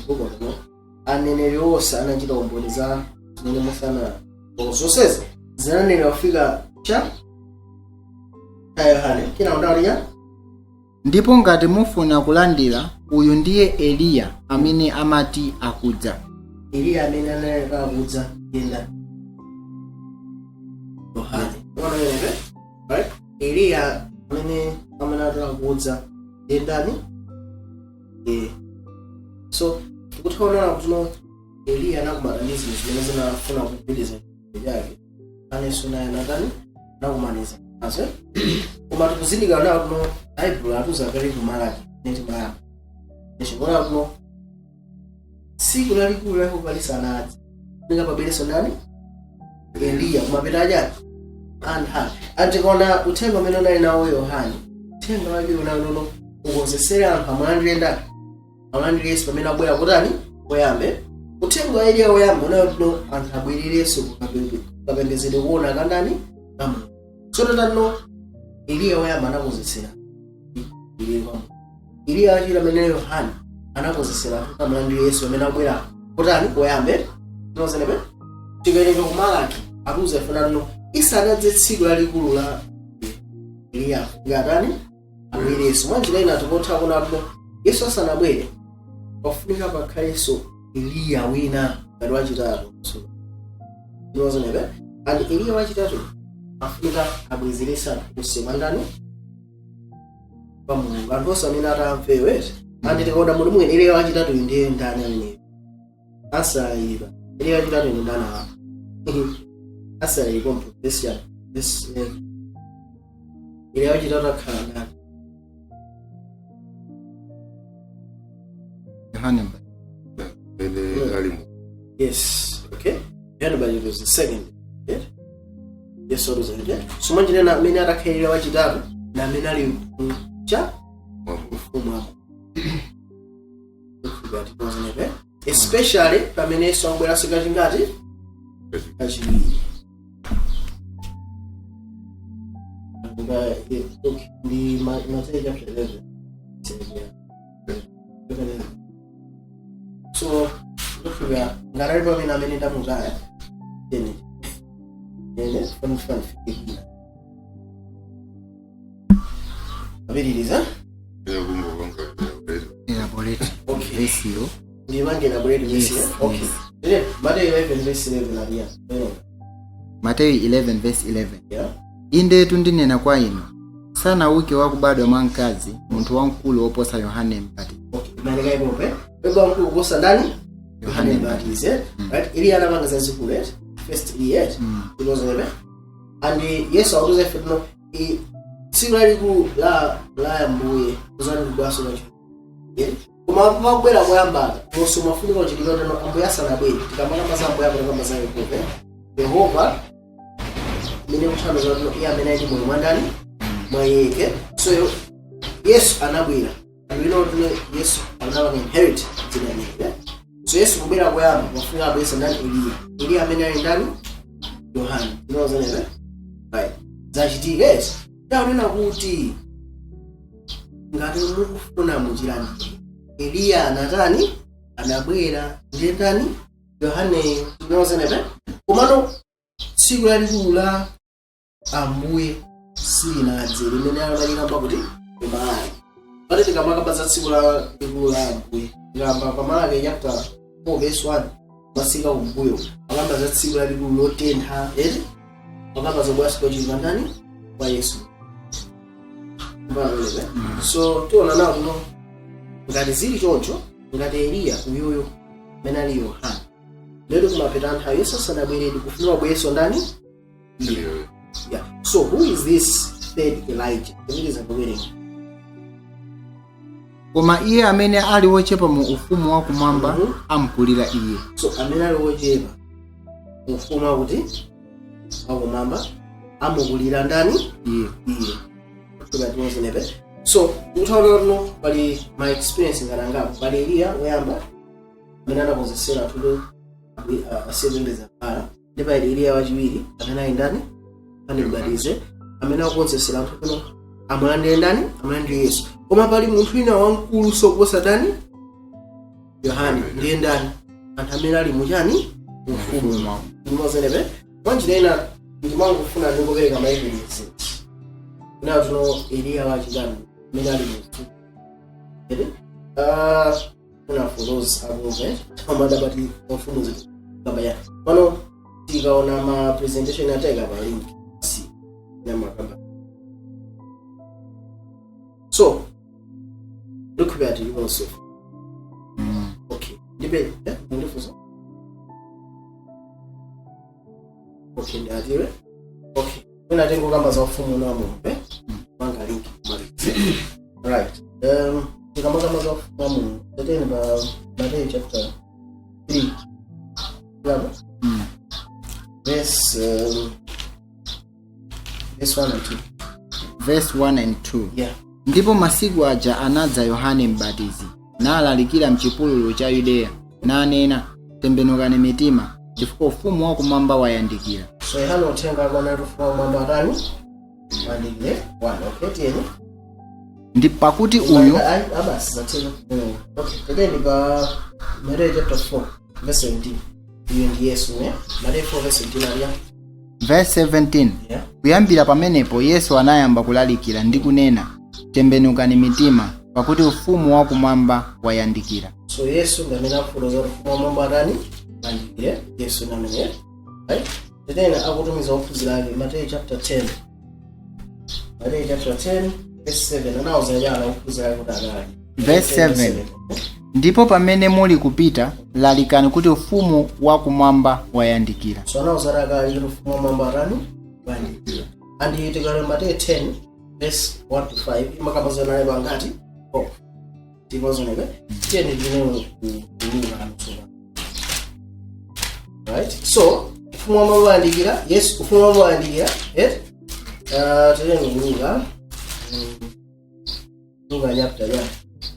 book of law. Aneneri onse anachita umboni za zimene Mose ana zonsezi zinanenera kufika cha Yohane. Kina ndaliya. Ndipo ngati mufuna kulandira, uyu ndiye Eliya amene amati akudza. Eliya amene anali akudza yenda Yohane. Unaona wewe, right? Eliya amene atala akudza yendani? Eh, so tikuthaonana kuti no Eliya anakumana ndi zinthu zimene zinafuna kugwiriza chake, anenso naye anatani? Anakumaniza nazo. Koma tikuzindikira nawo kuno Baibulo atuza kale ku Malaki neti Malaki chikuona kuno tsiku lalikulu la Yehova lisanadze ndingapabwereso ndani? Eliya kumapeta achani anthu. Antikaona uthenga umene unali nawo Yohane, uthenga wake unali nono ukonzesere anthu amulandire ndani? Amulandire Yesu pamene abwera kutani? Koyambe. Uthenga wa Eliya woyamba unali kuno anthu abwererenso kukapembedzedwe kuona kandani? Kamulungu. So tatano Eliya woyamba anakonzesera ibwerere kwa Mulungu. Eliya wachiwiri amene Yohane anakonzesera anthu kuti amulandire Yesu pamene abwera kutani? Koyambe. Tinozenepe. Tikawerenga ku Malaki atuza ifanano isanadze tsiku lalikulu la Eliya ngatani? Abwereso. Mwanjira ina tikotha kuona kuti Yesu asanabwere pafunika pakhalenso Eliya wina ngati wachitatu. So tinozenepe. And Eliya wachitatu afunika abwezerese anthu onse kwa ndani? Kwa Mulungu, anthu onse amene atamvewe. And tikaona munthu mwene Eliya wachitatu ndiye ndani ameneyo? Asayira Eliya wachitatu ndi ndani apa? Asayira pompo verse ya verse 11, Eliya wachitatu akhala ndani? Yohane Mbatizi. Mene ali mu Yes, okay. Yohane Mbatizi was the second. Yeah? Yes, so was it. So mwanjira na amene atakhalira wachitatu na amene ali cha ufumu wako. Especially pamene Yesu akubweranso kachingati? Kachiwiri. Okay, ndi Mateyu chapter 11. Yeah. So ndofika ngatali pamene amene ndamutaya ene ene fanifikira apitiriza. Elaborate. Okay. Verse yo. Ndimange elaborate verse. Yes, Okay. yes. Ine Mateyu 11 verse 11 aliya. Mateyu 11 verse 11. Yeah. Indetu ndinena kwa inu, sanauke wakubadwa mwa mkazi munthu wamkulu woposa Yohane Mbatizi. Okay. Imayeneka ipope weba wamkulu kuposa ndani? Yohane Mbatizi, right? Eliya anapanga zazikulu, right? First Eliya, right? Inozenepe. And Yesu akutuza ife tuno tsiku lalikulu la Ambuye kuzani kubwaso kacho, yeah? Koma pakubwera koyambaka monso mafunika kuchitika tano Ambuye asanabwere. Tikamakamba za Ambuye, amakamba za Yehova, eh? Yehova imene kuthandiza tino iye amene ali moyo mwandani mwa yeke. So Yesu anabwera and we know tino Yesu anapanga inherit dzina lake, eh? So Yesu kubwera koyamba mafunika abweresa ndani? Eliya. Eliya amene ali ndani? Yohane. Tinozenepe, right? Zachitika ezi taonena kuti ngati mukufuna muchilandire, Eliya anatani? Anabwera. Ndiye ndani? Yohane. Tinozenepe. Komano tsiku lalikulu la Ambuye silinadze limene analikamba kuti kumalaki. Pati tikamakamba za tsiku lalikulu la Ambuye, tikamba pa Malaki chapter 4 verse 1 masika kumbuyo, akamba za tsiku lalikulu lotentha eti, akamba za bwasi kwa ndani? Kwa Yesu. Mbona? So tiona nawo kuno ngati zili choncho, ngati Eliya uyuyu amene ali Yohana, lero kumapeta nthawi Yesu asanabweredi kufunika bweso ndani? Yeah. So who is this third Elijah? Kupitiriza kuwerenga. Koma iye amene ali wochepa mu ufumu wakumwamba amkulira iye. So amene ali wochepa ufumu wakuti wakumwamba amukulira ndani? Iye. Iye. Tuba. So utaona tuno pali my experience ngarangapo pali Eliya woyamba amene anakonzesera tulo asiyepembedza Baala, ndi pali Eliya wachiwiri amene ali ndani? Yohane Mbatizi, amene akukonzesera anthu kuno amulandire ndani? Amulandire Yesu. Koma pali munthu wina wamkulu sokuposa ndani? Yohane. Ndiye ndani? Anthu amene ali muchani? Ufumu. Ndimozenepe. Mwanjira ina ndimangofuna ndingopereka ma evidence kuna tuno Eliya wachitatu amene ali mufu ere kuna for those akumve amadabati mfumu zitu kamba ya pano. Tikaona ma presentation ateka pa link si nyamakamba. So look at you also. Okay, ndipe, eh, mundifusa. Okay, ndatiwe. Okay, mwina tengo kamba za ufumu na Mulungu, eh, manga link kumaliza, right? Tikamakamba za ufumu wa Mulungu, tateni pa Mateyu chapter 3 labo, verse 1 and 2. Verse 1 and 2. Yeah. Ndipo masiku aja anadza Yohane Mbatizi nalalikira mchipululu cha Yudeya, nanena, "Tembenukani mitima, chifukwa ufumu wakumwamba wayandikira." So Yohane uthenga akwana ufumu wa mwamba atani? Wayandikire. 1. Okay, tiyeni. Ndi pakuti uyu Ayi, abasi zatero. Okay, tateni pa Mateyu chapter 4 verse 17. Iyo ndi Yesu, ne Mateyu 4 verse 17 aliya. Verse 17. Yeah. Kuyambira pamenepo Yesu anayamba kulalikira ndi kunena, "Tembenukani mitima, pakuti ufumu wakumwamba wayandikira." So Yesu ndi amene akufotokoza kuti ufumu wamwamba atani? Wayandikire. Yesu ndi amene, right? Tateni akutumiza ophunzira ake, Mateyu chapter 10, Mateyu chapter 10 verse 7. Anawuza chana ophunzira ake kuti akali Verse 7. Ndipo pamene muli kupita, lalikani kuti ufumu wakumwamba wayandikira. So anawuza akali kuti ufumu wamwamba atani? Wayandikira. And tikale Mateyu 10 verse 1 to 5 imakamba naye pangati 4 tipozoneke. Tiyeni tinewe kuluka anutsoka, right? So ufumu wamwamba wayandikira. Yes, ufumu wamwamba wayandikira, yes. Tiyeni kuluka. Luka chapter ya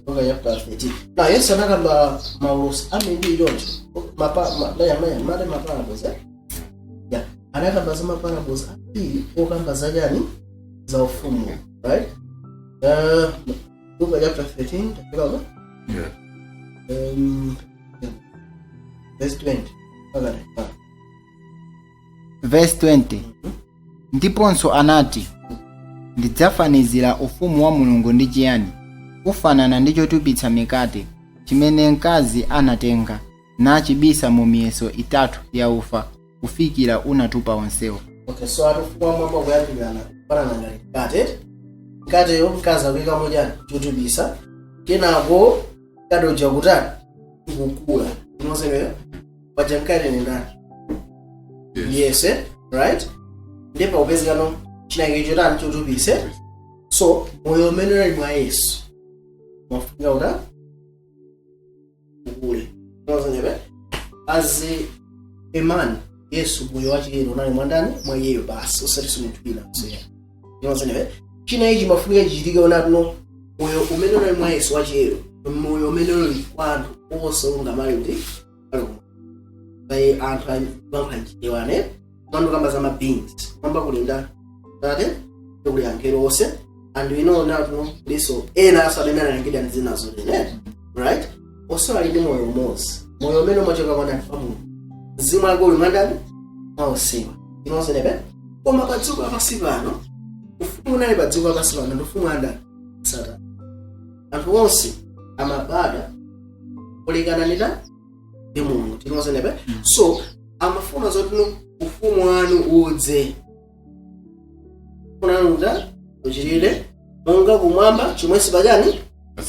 Luka chapter 13. Now Yesu anakamba maulosi ambiri choncho mate ma parables, eh? Yeah, anakamba za ma parables ambiri okamba zachani? Za ufumu, right? Luka chapter 13 tafikapo. Yeah. Yeah. Verse 20 mpaka 25. Verse 20. Ndiponso anati, "Ndidzafanizira ufumu wa Mulungu ndi chiyani? Ufanana ndi chotupitsa mikate chimene mkazi anatenga nachibisa mu miyeso itatu ya ufa kufikira unatupa onsewo." Okay, so ati ufumu wamwamba kuyambirana kufanana ngati mkate. Mkateyo mkazi akuyikamo chani? Chotupisa. Kenako mkazi Mkate uja kutani? Kukula. Inosemeyo paja mkate ni ndani? Yes. Yes, eh? Right, ndipo upezekano chinake chotani? Chotupise. So moyo umene unali mwa Yesu mafunika uta ukule. Inosemeyo as a man, Yesu, moyo wachiyero unali mwandani? Mwa iyeyo basi, osati munthu wina. So inosemeyo china ichi mafunika chichitike onatino moyo umene unali mwa Yesu wachiyero, moyo umene uli kwa anthu onse ungamali kuti ali pai anthu abankhanjiwane mando kamba za ma beings kwamba kulinda tate, kuli angelo onse, and we know now no liso ena aso amene analengedwa ndi zina zotene, right? Onse ali ndi moyo umodzi, moyo umene umachoka kwa ndani? Kwa Mulungu. Mzimu wake uli mwandani? Mwaonsewa inozenepe. Koma pa dziko lapansi pano, ufumu unali pa dziko lapansi pano ndi ufumu andani? Satana. Anthu onse amabada kulekana nita ndi Mulungu, tinozenepe. So amafuna zoti ufumu wanu udze, ufuna uta uchitire monga kumwamba chomwenso pachani?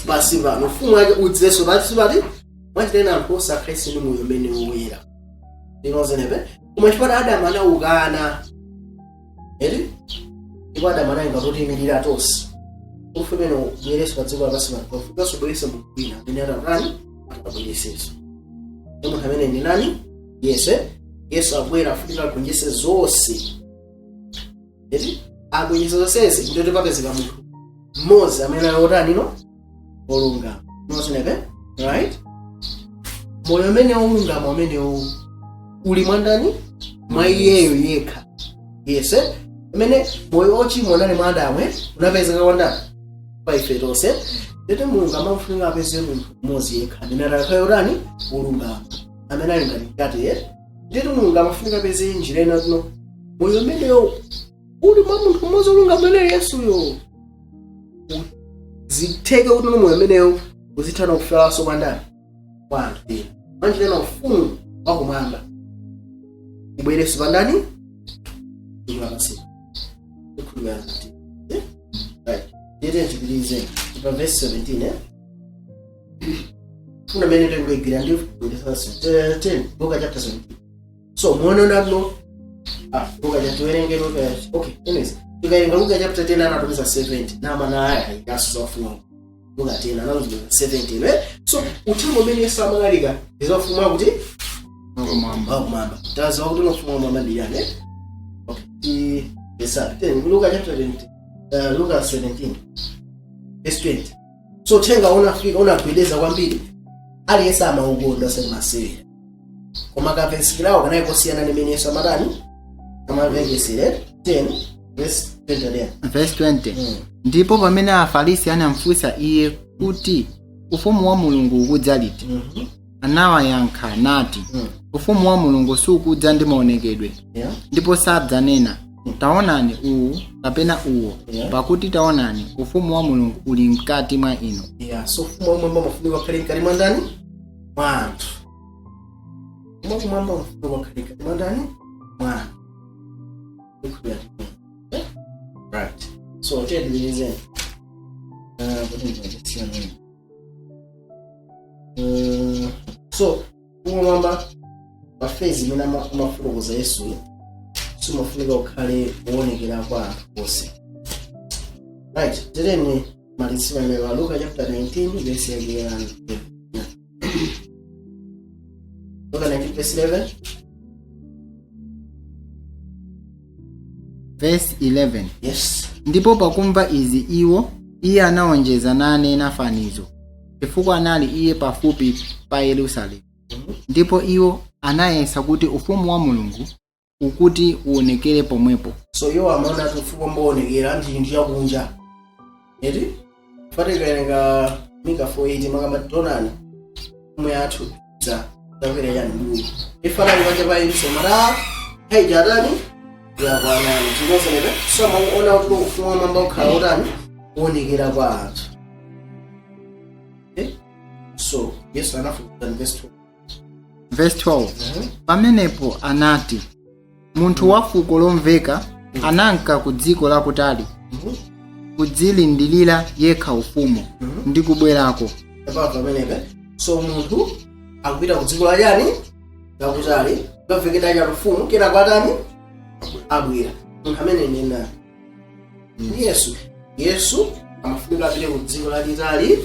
Pasi pano. Ufumu wake udzenso pasi pati mwachitena anthu onse akhale ndi moyo umene woyera, tinozenepe. Koma chifukwa Adamu anawukana eti, ndipo Adamu anayenga totiyimirira tonse, ufumu umene ubwereso pa dziko lapansi pano pafupikanso ubwerese munthu wina amene atatani? Atabweresenso. Ndi munthu amene ndi nani? Yesu, eh? Yesu abwera, afunika agonjese zonse eti. Agonjese zonsezi, ndiyoti papezeka munthu mmodzi amene ali otani no? Olungama, nozinepe, right? Moyo umene wolungama umenewo uli mwandani? Mwa iyeyo yekha, Yesu, eh? Amene moyo ochimwa unali mwa Adamu, eh? Unapezeka kwa ndani? Kwa ife tonse. Ndiyoti Mulungu amafunika apeze munthu mmodzi yekha amene atakhala otani? Wolungama, amene ali ngati mkate, eh? Ndiyoti Mulungu amafunika apeze njira ina tino moyo umenewo uli mwa munthu mmodzi wolungama amene Yesuyo zitheke kuti no moyo umenewo uzithana kuferanso kwa ndani? Kwa anthu ena. Mwanjira ina ufumu wakumwamba ubwereso pa ndani? Dziko lapansi. Ikhulupirira kuti, eh? Right, tiyete chipitirize pa verse 17, eh? Funa mene tengoigwira ndi 10, Luka chapter 17. So muone no, ah, Luka chapter, tiwerenge Luka. Okay, anyways, tikawerenga Luka chapter 10, anatumiza 70 nama naye ayikaso za ufumu. Luka 10 anatumiza 70, eh? So uthenga umene Yesu amalalika ndi za ufumu wakuti? Wakumwamba. Wakumwamba. Taziwa kuti ufumu wakumwamba ndi yani, eh? Okay, ti verse 10, Luka chapter 20, Luka 17 verse 20. So uthenga unafika, unagwedeza kwambiri, aliyense amaukonda osati masewera, koma kavesikirawo kanali kosiyana ndi mmene Yesu amatani? Amavekesere. 10 verse 20 there. Verse 20. Ndipo pamene Afarisi anamfunsa iye kuti ufumu wa Mulungu ukudza liti, anawayankha nati, ufumu wa Mulungu sukudza ndi maonekedwe, ndipo sadzanena, 'Taonani uwu kapena uwo,' pakuti taonani, ufumu wa Mulungu uli mkati mwa inu." Yeah, so ufumu wakumwamba umafunika ukhale mkati mwa ndani? Mwa anthu. Ufumu wakumwamba umafunika ukhale mkati mwa ndani? Mwa anthu. Ikhulupirira timene, eh? Right, so tiyedilizeni kuti ndiyachisiya. So ukumwamba pa phase imene amafotokoza Yesuyo simafunika ukhale woonekera kwa anthu onse, right? Tereni malizima imene pa Luka chapter 19 verse yake ya 11. Luka 19 verse 11. Verse 11. Yes. Ndipo pakumva izi iwo, iye anawonjeza nanena fanizo, chifukwa anali iye pafupi pa Yerusalemu, ndipo iwo anayesa kuti ufumu wa Mulungu ukuti uonekere pomwepo. So iwo amaona kuti ufumu mboonekera ndi chinthu chakunja eti. Fatikaerenga Mika 4:8, makamba tonani mfumu yathu za zakwera yani mbuyo ifanani panja pa Yerusalemu mata haija atani yakwanani chikosenebe. So amaona kuti ufumu wamwamba ukhala utani? Kuonekera kwa anthu, eh? So Yesu anafukuza verse 2. Verse 12. Pamenepo anati, munthu wa fuko lomveka ananka ku dziko lakutali kudzilindirira yekha ufumu ndi kubwerako. Apapa pamenepe. So munthu akupita ku dziko lachani, lakutali, kukavekera cha ufumu, kenako atani? Abwera. Munthu amene ndi ndani? Ndi Yesu. Yesu amafunika apite ku dziko lalitali,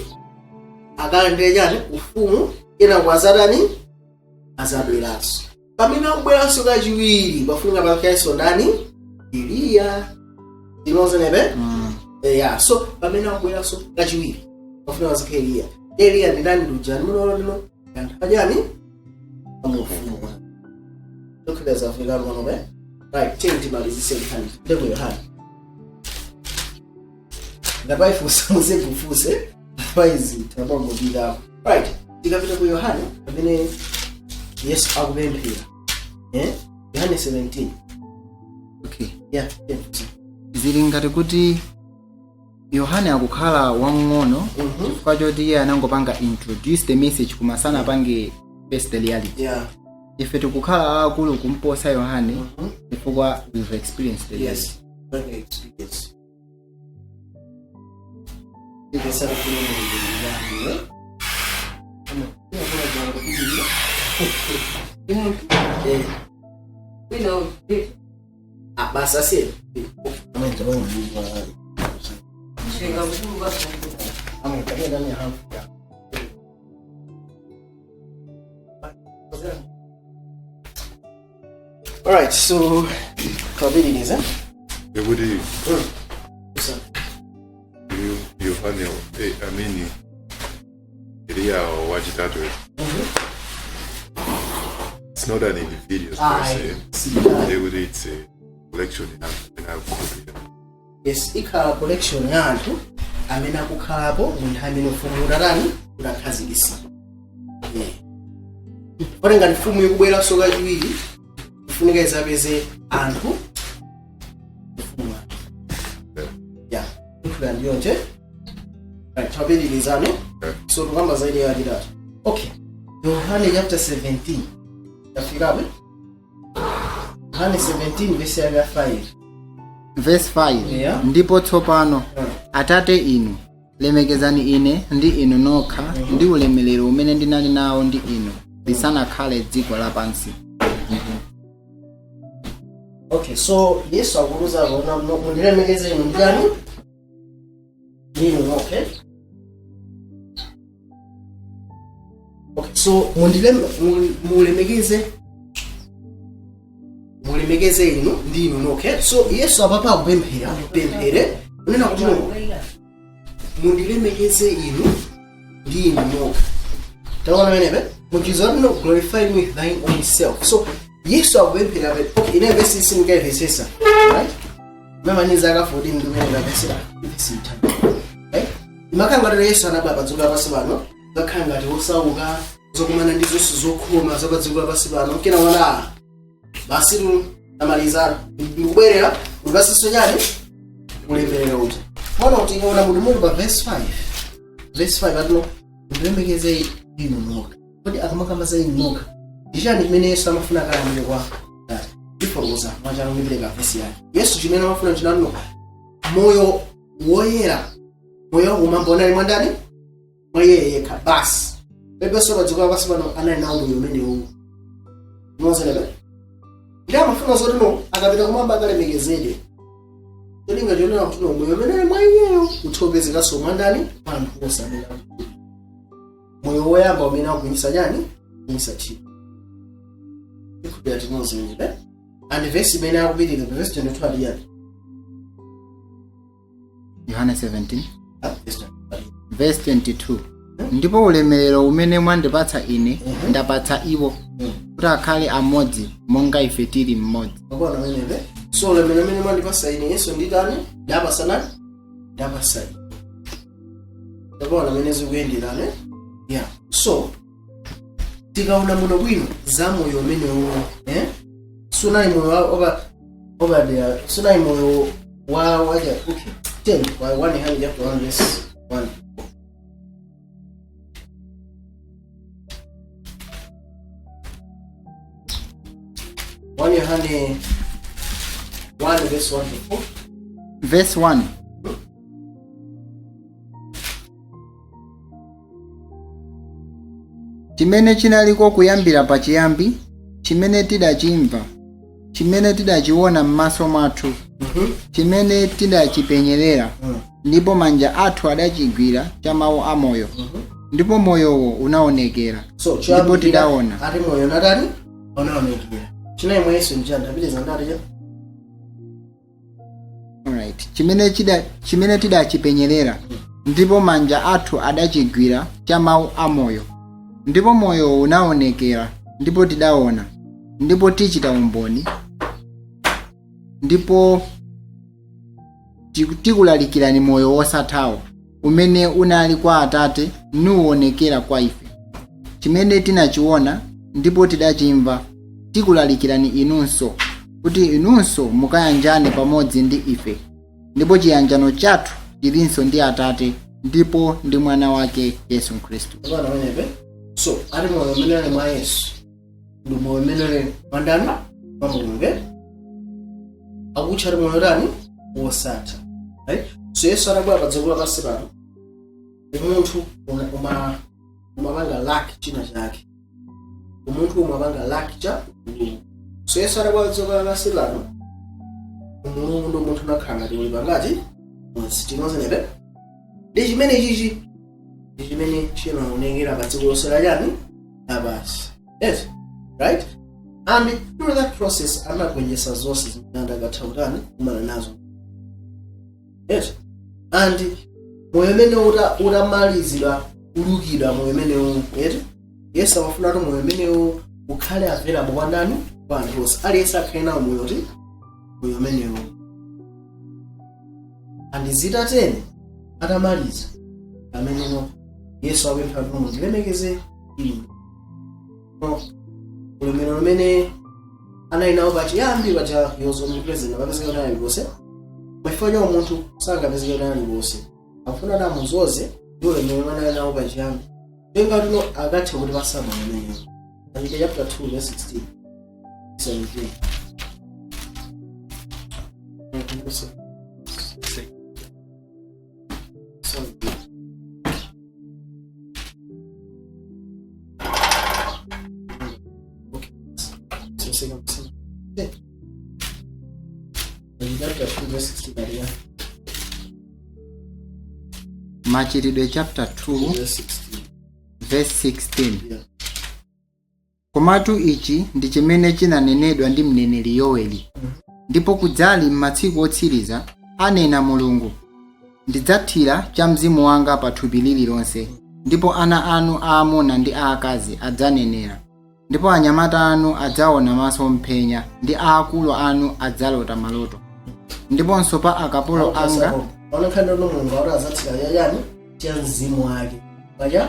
akalandire chani? Ufumu. Kenako azatani? Azabweranso. Pamene akubweranso kachiwiri, pafunika pakhalenso ndani? Eliya. Tinozenepe? Yeah. So pamene akubweranso kachiwiri, pafunika pazakhale Eliya. Eliya ndi ndani? Ndi ujani munaona ndino anthu ajani amufumu tokhulira zafika panope. Right, tiye timalizise nkhani ndeko Yohana. Ngapaifunsa muzegufuse paizi tapangopitapo. Right, tikapita ku Yohane pamene Yesu akupemphera, eh? Yohane 17. Okay. Yeah. Zili ngati kuti Yohane akukhala wamng'ono chifukwa choti iye anangopanga introduce the message koma sanapange face the reality. Ife tikukhala akulu kumposa Yohane chifukwa we've experienced the reality. Yes. Okay, experience. Ivesana kuno mu Ama, kuna jambo kupitia. Eh, ah, basi asiye. Amwe jamani Mungu. Amwe tabia ndani ya hafu. Alright, so twapitiriza. Ekuti So, Yohane, I mean Eliya wachitatu, it's not an individual per se. Ekuti it's a collection ya anthu amene akukhulupirira. Yes, ikhala collection ya anthu amene akukhalapo mu nthawi imene ufumu utatani? Utakhazikitsidwa. Yeah. Poti ngati mfumu ikubweranso kachiwiri, ifunika izapeze anthu ufumu wake. Yeah, ikhula ndiyonje. Right, tapitirizane. So tukamba zaidi ya achitatu. Okay, Yohane chapter 17 tafikabe. Yohane 17 verse yake ya 5. Verse 5. Yeah. Ndipo tsopano, Atate inu, lemekezani ine ndi inu nokha ndi ulemerero umene ndinali nawo ndi inu lisanakhale dziko lapansi. Okay, so Yesu akuluza kuona mundilemekeze inu ndani? Ndinu. Okay, so mulemekeze inu ndi inu nokha. So Yesu apapa akupemphera pemphere unena kuti no, mundilemekeze inu ndi inu nokha. Taona menepe muchizo no, glorify me with thine own self. So Yesu akupemphera pe. Okay, ine vesi sindingaimvesesa, right? Memaniza aka 14 ndimene ndamvesera vesi itatu, right? Imakhala ngati Yesu anabwera pa dziko lapansi pano, zakhala ngati osauka, zokumana ndi zonse zokhoma za pa dziko lapansi pano, kena wana basi tu amaliza, ndikubwerera ukasinso chani? Ulemerero uja. Mwana kuti ikaona munthu muli pa verse 5, verse 5 atino ndilemekeze inu nokha. Kodi akamakamba za inu nokha, ndi chani chimene Yesu amafuna akalamire kwa Tate? Ndifotokoza mwachano, ndipereka vesi yake. Yesu chimene amafuna chinatino moyo woyera, moyo wakumwamba unali mwandani? Mwa iye yekha basi. Pepenso pa dziko lapansi pano anali nawo moyo umenewu mozenebe, ndi amafuna zoti no, akapita kumwamba akalemekezedwe, cholinga chonena kuti no, moyo umene ali mwa iyeyo uthe upezekanso mwandani? Mwa anthu onse amene akukhulupirira. Moyo woyamba umene akugwiritsa chani? Kugwiritsa ntchito. Ikhulupirira tinozenebe. And verse imene akupitirira, verse 22 ati yani? Yohane 17. Ah, verse 22. Verse 22: Ndipo ulemerero umene mwandipatsa ine ndapatsa iwo, kuti akhale amodzi monga ife tili mmodzi. Mabwana amenepe. So ulemerero umene mwandipatsa ine, Yesu, nditani? Ndapasa nani? Ndapasa ine. Ndapona amene zikuyenderane. Yeah, so tikaona muno bwino za moyo umenewo, eh? Sunali moyo opadera, sunali moyo wa waja. Okay, 10 kwa 1 Yohane chapter 1 verse 1. 1 Yohane 1 verse 1 to 4. Verse 1. Chimene chinaliko kuyambira pachiyambi, chimene tidachimva, chimene tidachiona m'maso mwathu, chimene tidachipenyerera, ndipo manja athu adachigwira, cha mawu amoyo. Ndipo moyowo unaonekera, So ndipo choyambirira, tidaona. Ati moyo natani? Unaonekera. Chinayi mwa Yesu njani? Tapitiza ndati cha? Alright. Chimene tidachipenyerera, ndipo manja athu adachigwira, cha mawu amoyo. Ndipo moyowo unaonekera, ndipo tidaona, ndipo tichita umboni, ndipo tikulalikirani moyo wosathawo, umene unali kwa Atate nuwonekera kwa ife. Chimene tinachiona ndipo tidachimva tikulalikirani inunso, kuti inunso mukayanjane pamodzi ndi ife, ndipo chiyanjano chathu chilinso ndi Atate ndipo ndi Mwana wake Yesu Khristu. Bwana wenepe. So ati moyo umene ali mwa Yesu ndi moyo umene uli mwa ndani? Mwa Mulungu, eh? Akutcha ati moyo tani? Wosatha, right? So Yesu atabwera pa dziko lapansi pano, umunthu umapanga lack china chake, umunthu umapanga lack cha Mulungu. So Yesu atabwera pa dziko lapansi pano, Mulungu ndi umunthu unakhala ngati uli pangati onse tinozenepe ndi chimene chichi ndi chimene chinaonekera pa dziko lonse lachani? Lapansi, yes, right? And through that process anagonjetsa zonse zimene andakatha kutani? Kumana nazo, yes. And moyo umene utamalizidwa kulukidwa, moyo umenewu eti, Yesu amafuna kuti moyo umenewu ukhale available kwa ndani? Kwa anthu onse. Aliyense akhale nawo moyo ti moyo umenewu. And zitatene atamaliza pameneno, Yesu akupempha kuti mundilemekeze inu. No, ulemerero umene anali nawo pachiyambi paja, he was omnipresent, amapezeka kuti aliponse. Chifukwa cha umunthu sangapezeke kuti aliponse. Akufuna kuti amuzoze ndi ulemerero umene anali nawo pachiyambi, tenga tuno akathe kuti pasama umenewo. Machitidwe chapter 2 verse 16 17. Sorry. Okay. So, second, second. Machitidwe chapter 2 verse 16 yeah. Machitidwe chapter 2 verse 16. Verse 16. Yeah. Komatu ichi ndi chimene chinanenedwa ndi mneneri Yoweli: "Ndipo kudzali m'masiku otsiriza, anena Mulungu, ndidzathira cha mzimu wanga pa thupi lililonse, ndipo ana anu aamuna ndi aakazi adzanenera, ndipo anyamata anu adzaona masomphenya, ndi aakulu anu adzalota maloto, ndiponso pa akapolo anga." Onekhala ndi Mulungu akuti adzathira chachani? Cha mzimu wake pacha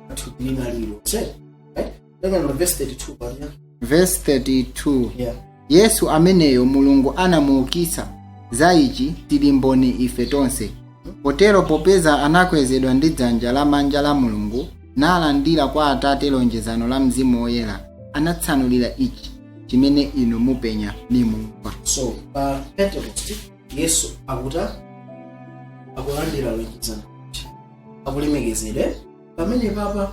pathupi lina lililonse, right? Tenga verse 32 paja. Verse 32. Yeah. Yesu ameneyo Mulungu anamuukitsa, za ichi tili mboni ife tonse. Potero popeza anakwezedwa ndi dzanja lamanja la Mulungu, nalandira kwa Atate lonjezano la Mzimu Woyera, anatsanulira ichi chimene inu mupenya nimumva. So pa Pentecost Yesu akuta akulandira lonjezano, akulemekezedwe pamene papa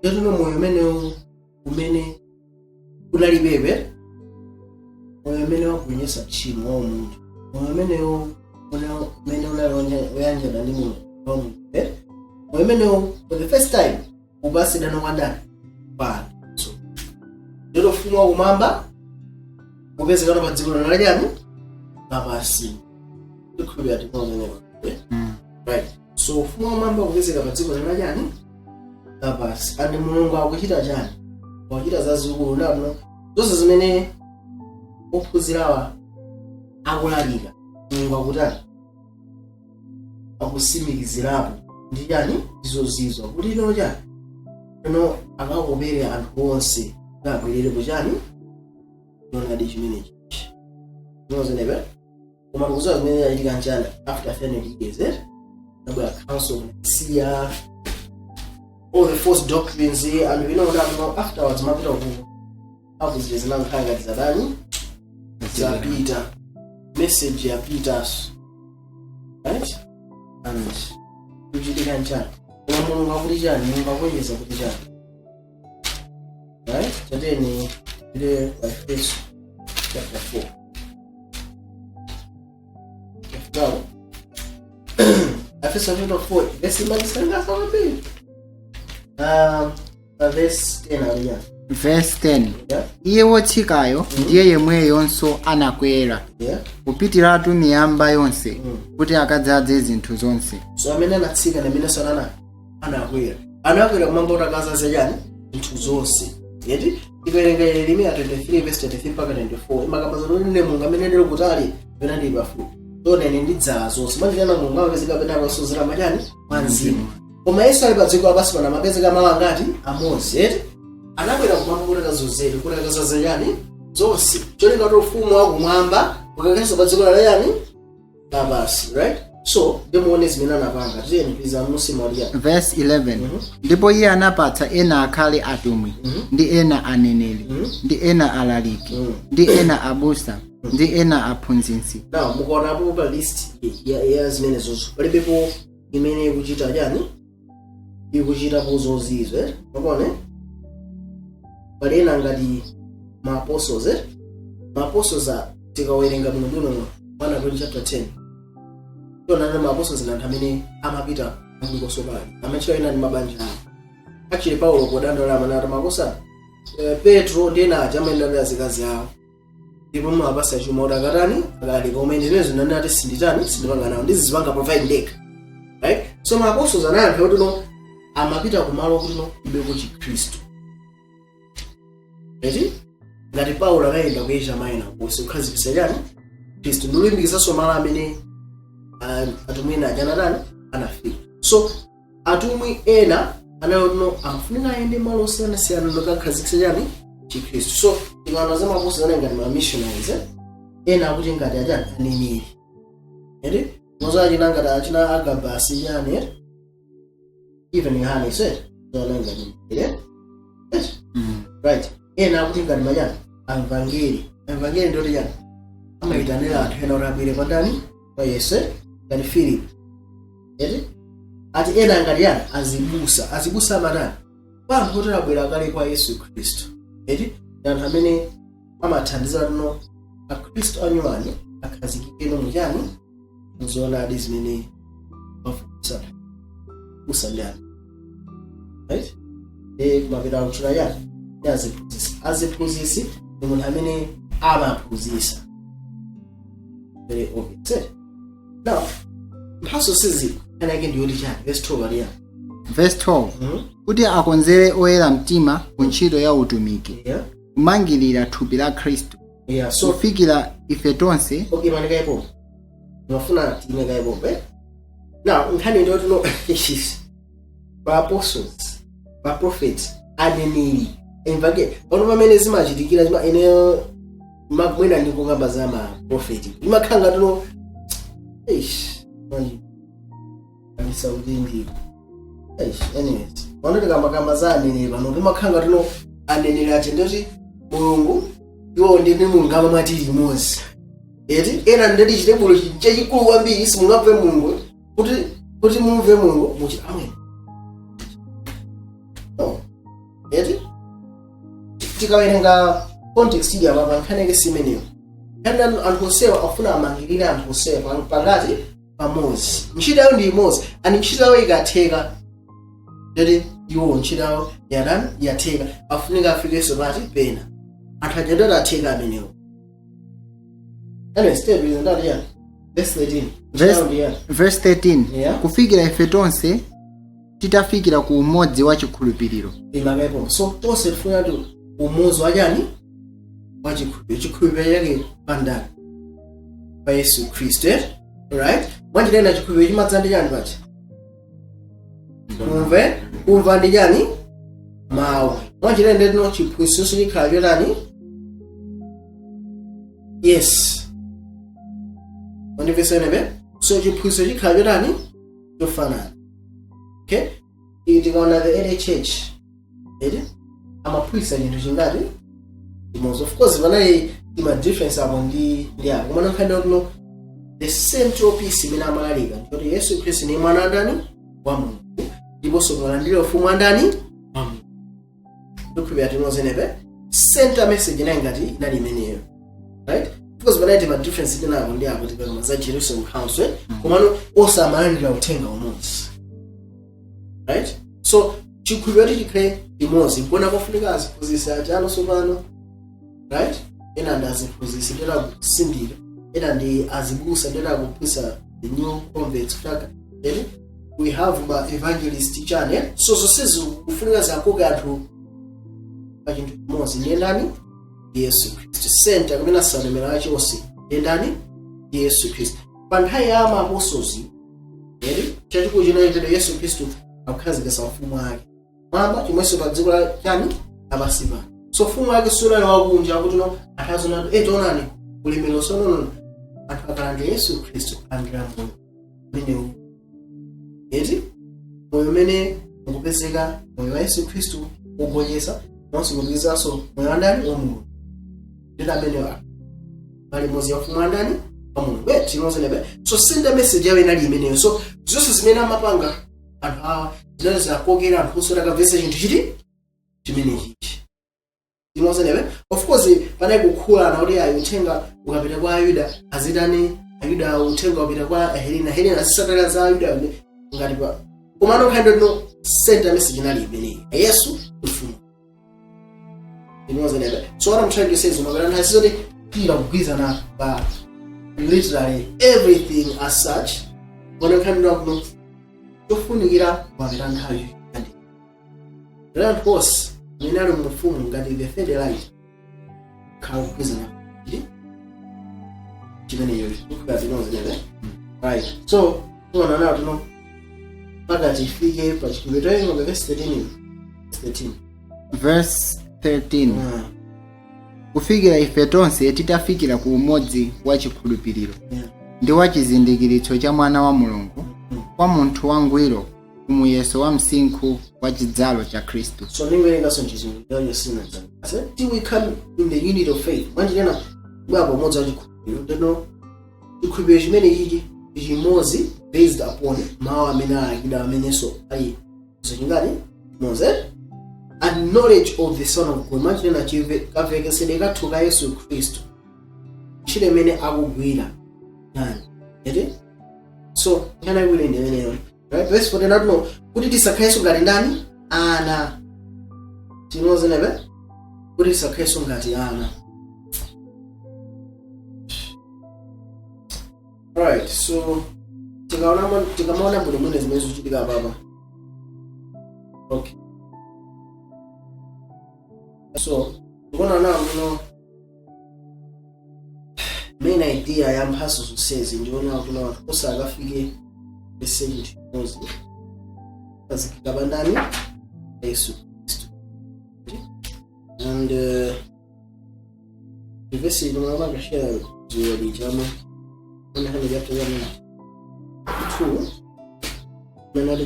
yatuno moyo umenewu umene unalibebe, moyo umene wakunyesa tchimo wa umunthu, moyo umenewu umene unali woyanjana ndi Mulungu wa Mulungu, eh? Moyo umenewu for the first time upasidano kwa ndani? Kwa anthu. So lero ufumu wakumwamba upezekano pa dziko lino lachani? Lapansi. Tikhulupirira timozenewa, eh? Right, so ufumu wakumwamba kupezeka pa dziko lino lachani? Lapansi. And Mulungu akuchita chani? Akuchita zazikulu nano zonse zimene ophunzirawa akulalika. Mulungu akutani? Akusimikizirapo ndi chani? Izozizwa kuti ino chani ino akakopere anthu onse kuti abwerere kuchani? Chonadi chimenechi zinozenepe. Koma tikuziwa zimene zachitika nchani after 300 years, eh? Nabwera Council of Nicaea, all the false doctrines, and we know that now afterwards mapita ku akuzije zinakhala ngati zadani? Zapita. Message yapitaso, right? And kuchitika nchani? Koma Mulungu akuti chani? Mulungu akuonjeza kuti chani? Right, tateni ile Efeso chapter 4. Now, Efeso chapter 4 verse imalisanga kwambiri. Verse 10 aliya. Verse 10. Yeah. Iye wotsikayo ndiye yemweyonso anakwera kupitiratu miyamba yonse, kuti akadzaze zinthu zonse. So amene anatsika ndi amene sanana anakwera. Anakwera kumwamba kuti akadzaze chani? Zinthu zonse. Yeti tikawerenga Yeremiya 23 verse 23 mpaka 24, imakamba zoti ine Mulungu amene ndili kutali pena ndili pafupi. So ine ndidzaza zonse. Manjitana Mulungu amapezeka pena pasozera machani? Mwa mzimu. Koma Yesu ali pa dziko lapansi pano amapezeka malo angati? Amodzi. Eti anakwera kumwamba kuti akazozere, kuti akadzaze chani? Zonse. Cholinga kuti ufumu wakumwamba ukakhalenso pa dziko la chani? Lapansi, right? So ndimuone zimene anapanga. Tiyeni piza musimu aliyani. Verse 11. Ndipo iye anapatsa ena akhale atumwi, ndi ena aneneri, ndi ena alaliki, ndi ena abusa, ndi ena aphunzitsi. Now mukaonapo pa list ya zimenezozo, palibepo imene ikuchita chani? Ikuchitapo zozizwe, eh? Mwaona, pali ena ngati ma apostles, eh? Ma apostles tikawerenga bwinobwino 1 Corinthians chapter 10, tionana ma apostles ndi anthu amene amapita kulikonso pali amachita ena ndi mabanja awo. Actually, Paulo podandaula amanati makosa Petro ndi ena aja amayenda ndi azikazi awo, ndipo mumapasa chuma kuti akatani? Akalalika. Koma ine zimenezo ndanati sinditani, sindipanga nawo, ndizizipanga provide ndekha, right? So ma apostles anayankha kuti no, amapita kumalo kuti no, ibeko chikhristu, eti? Ngati Paulo anayenda ku Asia Minor konse kukhazikitsa chani? Khristu, ndikulimbikitsanso malo amene atumwi ena aja anatani? Anafika. So atumwi ena anali no, amafunika ayende malo osiyanasiyana ndikukhazikitsa chani? Chikhristu. So tikaona za ma apostles anali ngati ma missionaries, eh? Ena akuti ngati achani? Aneneri, eti? Mozo achina ngati achina Agabasi chani, eh? Even Yohane said so, anali ngati, eh? Yes. Right, ena akuti ngati machani? Avangeli. Avangeli ndoti chani? Amayitanira anthu ena kuti abwere pandani? Pa Yesu, eh? Ngati Philip, eti? Ati ena ngati yani? Azibusa. Azibusa amatani? Pa anthu oti abwera kale kwa Yesu Khristu, eti? Ndi anthu amene amathandiza tuno akhristu anyuwani akhazikikeno muchani? Muzoonadi zimene mafusa usandani, right? Kumapita akutchula chani? Ndi aziphunzisi. Aziphunzisi ndi munthu amene amaphunzisa. Very obvious, eh? Now mphatso sizi anake ndiyoti chani? Verse 12 aliya. Verse 12. Kuti akonzere oyera mtima ku ntchito ya utumiki, kumangirira thupi la Khristu, Yeah, so kufikira ife tonse. Okay, manikayepo mafuna tiinekayepo, eh? Now nkhani ndiyoti no, pa apostles, pa prophets, aneneri, evangeli, pano pamene zimachitikira zima ine mwina ndikukamba za ma prophet, imakhala ngati no, eish, manje andisa kuti ndi, eish, anyways, pano tikambakamba za aneneri pano pimakhala ngati no, aneneri aja ndoti Mulungu iwo ndi Mulungu amamati limodzi, eti? Ena ndeti chitebulo chachikulu kwambiri, simungamve Mulungu. Kuti mumve Mulungu muchi amene no, eti? Tikawerenga context ili apa, nkhani yake simeneyo. Nkhani anthu onsewa afuna amangirire anthu onsewa pangati? Pamodzi. Ntchito yawo ndi imodzi, ani ntchito yawo ikatheka ndeti iwo ntchito yawo yatani? Yatheka. Afunika afikenso pati? Pena anthu aja ndoti atheka amenewo. Anyway, step is ndati yani? Verse 13. Ntchito ndi yani? Verse 13. Yeah. Kufikira ife tonse titafikira ku umodzi wa chikhulupiriro. Imakayipo. So tonse tifuna ti umodzi wachani? Wa chikhulupiriro. Chikhulupiriro chake pandani? Pa Yesu Khristu, eh? Right, mwanjirena chikhulupiriro chimadza ndi chani? Pachi kumve, kumva ndi chani? Mawu. Mwanjirena ndetino chiphunzitso chikhala chotani? Yes, ondimvesa inepe? So chiphunzitso chikhala chotani? Chofanana. Okay, iyi tikaona the early church, eti, amaphunzitsa chinthu chingati? Chimodzi. Of course panali ima difference apo ndi apo, koma nkhani yotino the same topics imene amalalika ndikuti Yesu Khristu ni mwana ndani? Wa Mulungu, ndiponso kalandire ufumu wa ndani? Wa Mulungu. Ndikhulupirira tinozenepe center message inayi ngati inali imeneyo, right? Because panaiti ma difference tinapo ndi apo tikakamba za Jerusalem Council, komano osamalandira uthenga umodzi, right? So chikhulupiriro chikhale chimodzi, nkuona kofunika aziphunzitsi achano sopano, right? Ena ndi aziphunzitsi ndera kusindika, ena ndi azibusa ndera kuphunzitsa the new converts kutaka, then we have ma evangelist chane. So zonsezi kufunika zakoke anthu pa chinthu chimodzi. Ndiye ndani? Yesu Khristu. Center kapena salemera achonse ndiye ndani? Yesu Khristu. Pa nthawi ya ma apostles eri, chachikulu chinachitidwa, Yesu Khristu akukhazikitsa ufumu ake mwamba chomwenso pa dziko la chani lapansi pano. So ufumu wake sunali wakunja akuti no anthu azonati tionani ulemerero. So nonono anthu akalandira Yesu Khristu, alandira moyo umenewu eti, moyo umene mukupezeka moyo wa Yesu Khristu wogonjetsa, monso mukupezanso moyo wa ndani? Wa Mulungu. Ndito amene pali mozi ya ufumu wa ndani? Wa Mulungu. Tinozenebe. So center message yawo inali imeneyo. So zonse zimene amapanga anthu awa zinali zakokera anthu osati akamvetsa chinthu chiti chimene chichi. Tinozenebe. Of course panali kukhulana kuti ayi, uthenga ukapita kwa Ayuda azitani Ayuda, uthenga ukapita kwa Ahelena, Helena azisatala za Ayuda ngati pa. Komano nkhani ndino center message inali imeneyi, Yesu ufumu. Tinozenebe. So what I'm trying to say is mapera nthawi sizoti tira kugwirizana pa literally everything as such. Koma nkhani ndino chofunikira mapera nthawi ndi anthu onse amene ali mufumu ngati the third light khala kugwirizana ndi chimeneyo. Tinozenebe, right? So tiona nawo tino mpaka tifike pa chikhulupiriro pa verse 13, 13. Verse 13: kufikira ife tonse titafikira ku umodzi wa chikhulupiriro ndi wa chizindikiritso cha Mwana wa Mulungu, kwa munthu wangwiro, ku muyeso wa msinkhu wa chidzalo cha Khristu. So ningowerenganso mchizungu chayo sina. Till we come in the unity of faith, mwanjinena bwa pamodzi wa chikhulupiriro. Ndino chikhulupiriro chimene chichi chimodzi based upon mawu amene alakidwa, amenenso ali zochingati moze, and knowledge of the Son of God. Mwanjinena chive kavekesedwe kathu ka Yesu Khristu, ntchito imene akugwira yani eti. So nkhani yakuti ndi imeneyo, right? Verse 14 atuno kuti tisakhalenso ngati ndani? Ana. Tinozenepe kuti tisakhalenso ngati ana. Right, so tikaona, tikamaona bwino mwene zimene zikuchitika apapa, okay, so tikuona nawo muno main idea ya mphatso zonsezi ndiona kuti anthu osakafike pese chinthu chimodzi pazikika pandani? Yesu Khristu. And vesi ino amakashira zuwa lijamo onehana chapter 2 mene ati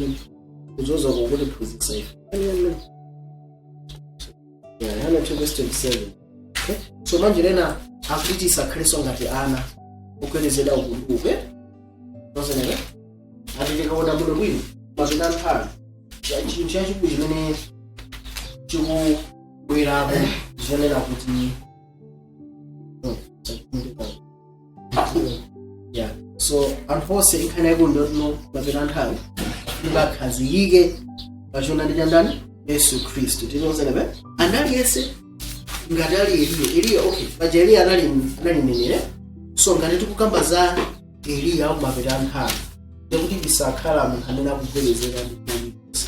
kuzoza kokuti phunzitsa ife. Yeah, Yohana 2 verse 27. Okay? So manje lena akuti tisakhalenso ngati ana okwelezedwa ukunduke nozenere. Ati tikaona bwino bwino mapita nthawi, chinthu chachikulu chimene chikubwerapo zonena kuti yeah, so anthu onse inkhani yaikulu ndotino mapita nthawi tingakhazikike pachonadi cha ndani? Yesu Khristu. Tinozenepe andaliyese ngati ali Eliya, Eliya, okay, paja Eliya anali mneneri. So ngati tikukamba za Eliya kumapita nthawi, ndikuti tisakhala munthu amene akugwedezeka ndi kulikonse.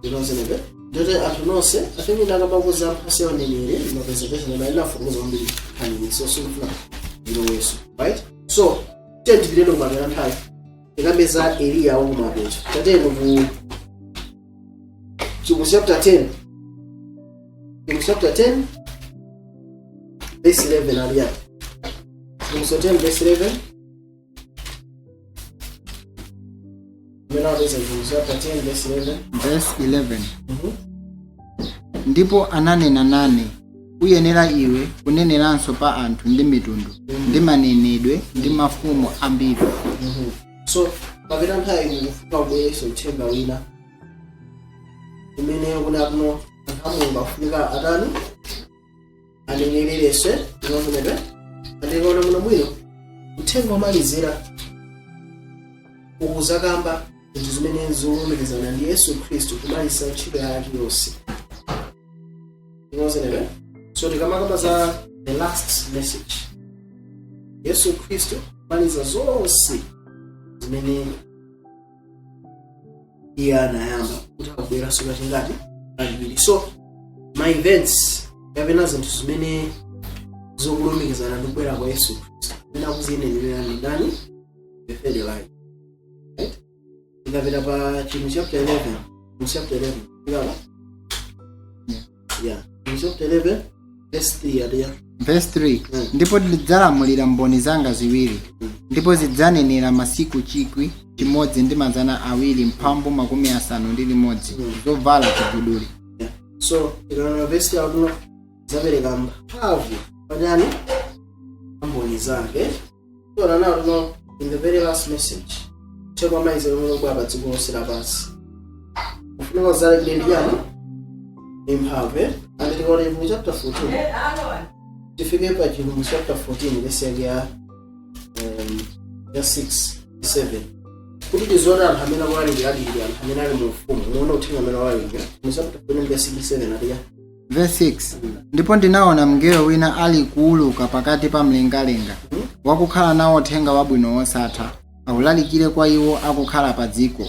Tinozenepe ndoti anthu nonse afike ndakamba za mphatso ya uneneri ma presentation amene inafotokoza kwambiri nkhaniyi, so sikufuna iloweso, right? So tiye tipiteno kumapita nthawi, tikambe za Eliya wakumapeto. Tateno ku Chivumbulutso chapter 10, Chivumbulutso chapter 10 verse 11 aliya. Chivumbulutso 10 verse 11 imene apeza Chivumbulutso chapter 10 verse 11. Verse 11: Ndipo ananena nane, "Uyenera iwe kuneneranso pa anthu ndi mitundu ndi manenedwe ndi mafumu ambiri." So mapita nthawi mukufuna kubweretsa uthenga wina umene ukuti akuno Anthu a Mulungu afunika atani? Anenerereswe inovenedwe. Andikaona muno bwino, uthenga womalizira ukuzakamba zinthu zimene zolumikizana ndi Yesu Khristu kumaliza ntchito yake yonse, inozenedwe. So tikamakamba za the last message, Yesu Khristu kumaliza zonse zimene iye anayamba, kuti akubweranso kachingati? Kachiwiri. So ma events kapena zinthu zimene zokulumikizana ndi kubwera kwa Yesu Khristu amene akuziyenerera ndi ndani? The third Elijah, right? Tikapita pa chinthu chapter 11, mu chapter 11 tikapa, yeah, mu chapter 11 verse 3 adiya. Verse 3. Mm. Ndipo ndidzalamulira mboni zanga ziwiri, ndipo zidzanenera masiku 1261, zovala chiguduli. Yeah. So tikaona verse yawo tuno, zapereka mphamvu panyani mboni zake. Tiona nawo tuno in the very last message, uthenga wamaliza lomwe lobwera pa dziko lonse lapansi, ufunika uzalekire ndi chani? Ndi mphamvu, eh? And tikaona mu chapter 14, tifike pa Chivumbulutso chapter 14 verse yake ya 6 7, kuti tizione anthu amene akulalikira alili anthu amene ali mu ufumu. Muone uthenga amene akulalikira mu chapter 14 verse 6 7 atiya. Verse 6: Ndipo ndinaona mngelo wina ali kuuluka pakati pa mlengalenga, wakukhala nawo uthenga wabwino wosatha, awulalikire kwa iwo akukhala pa dziko,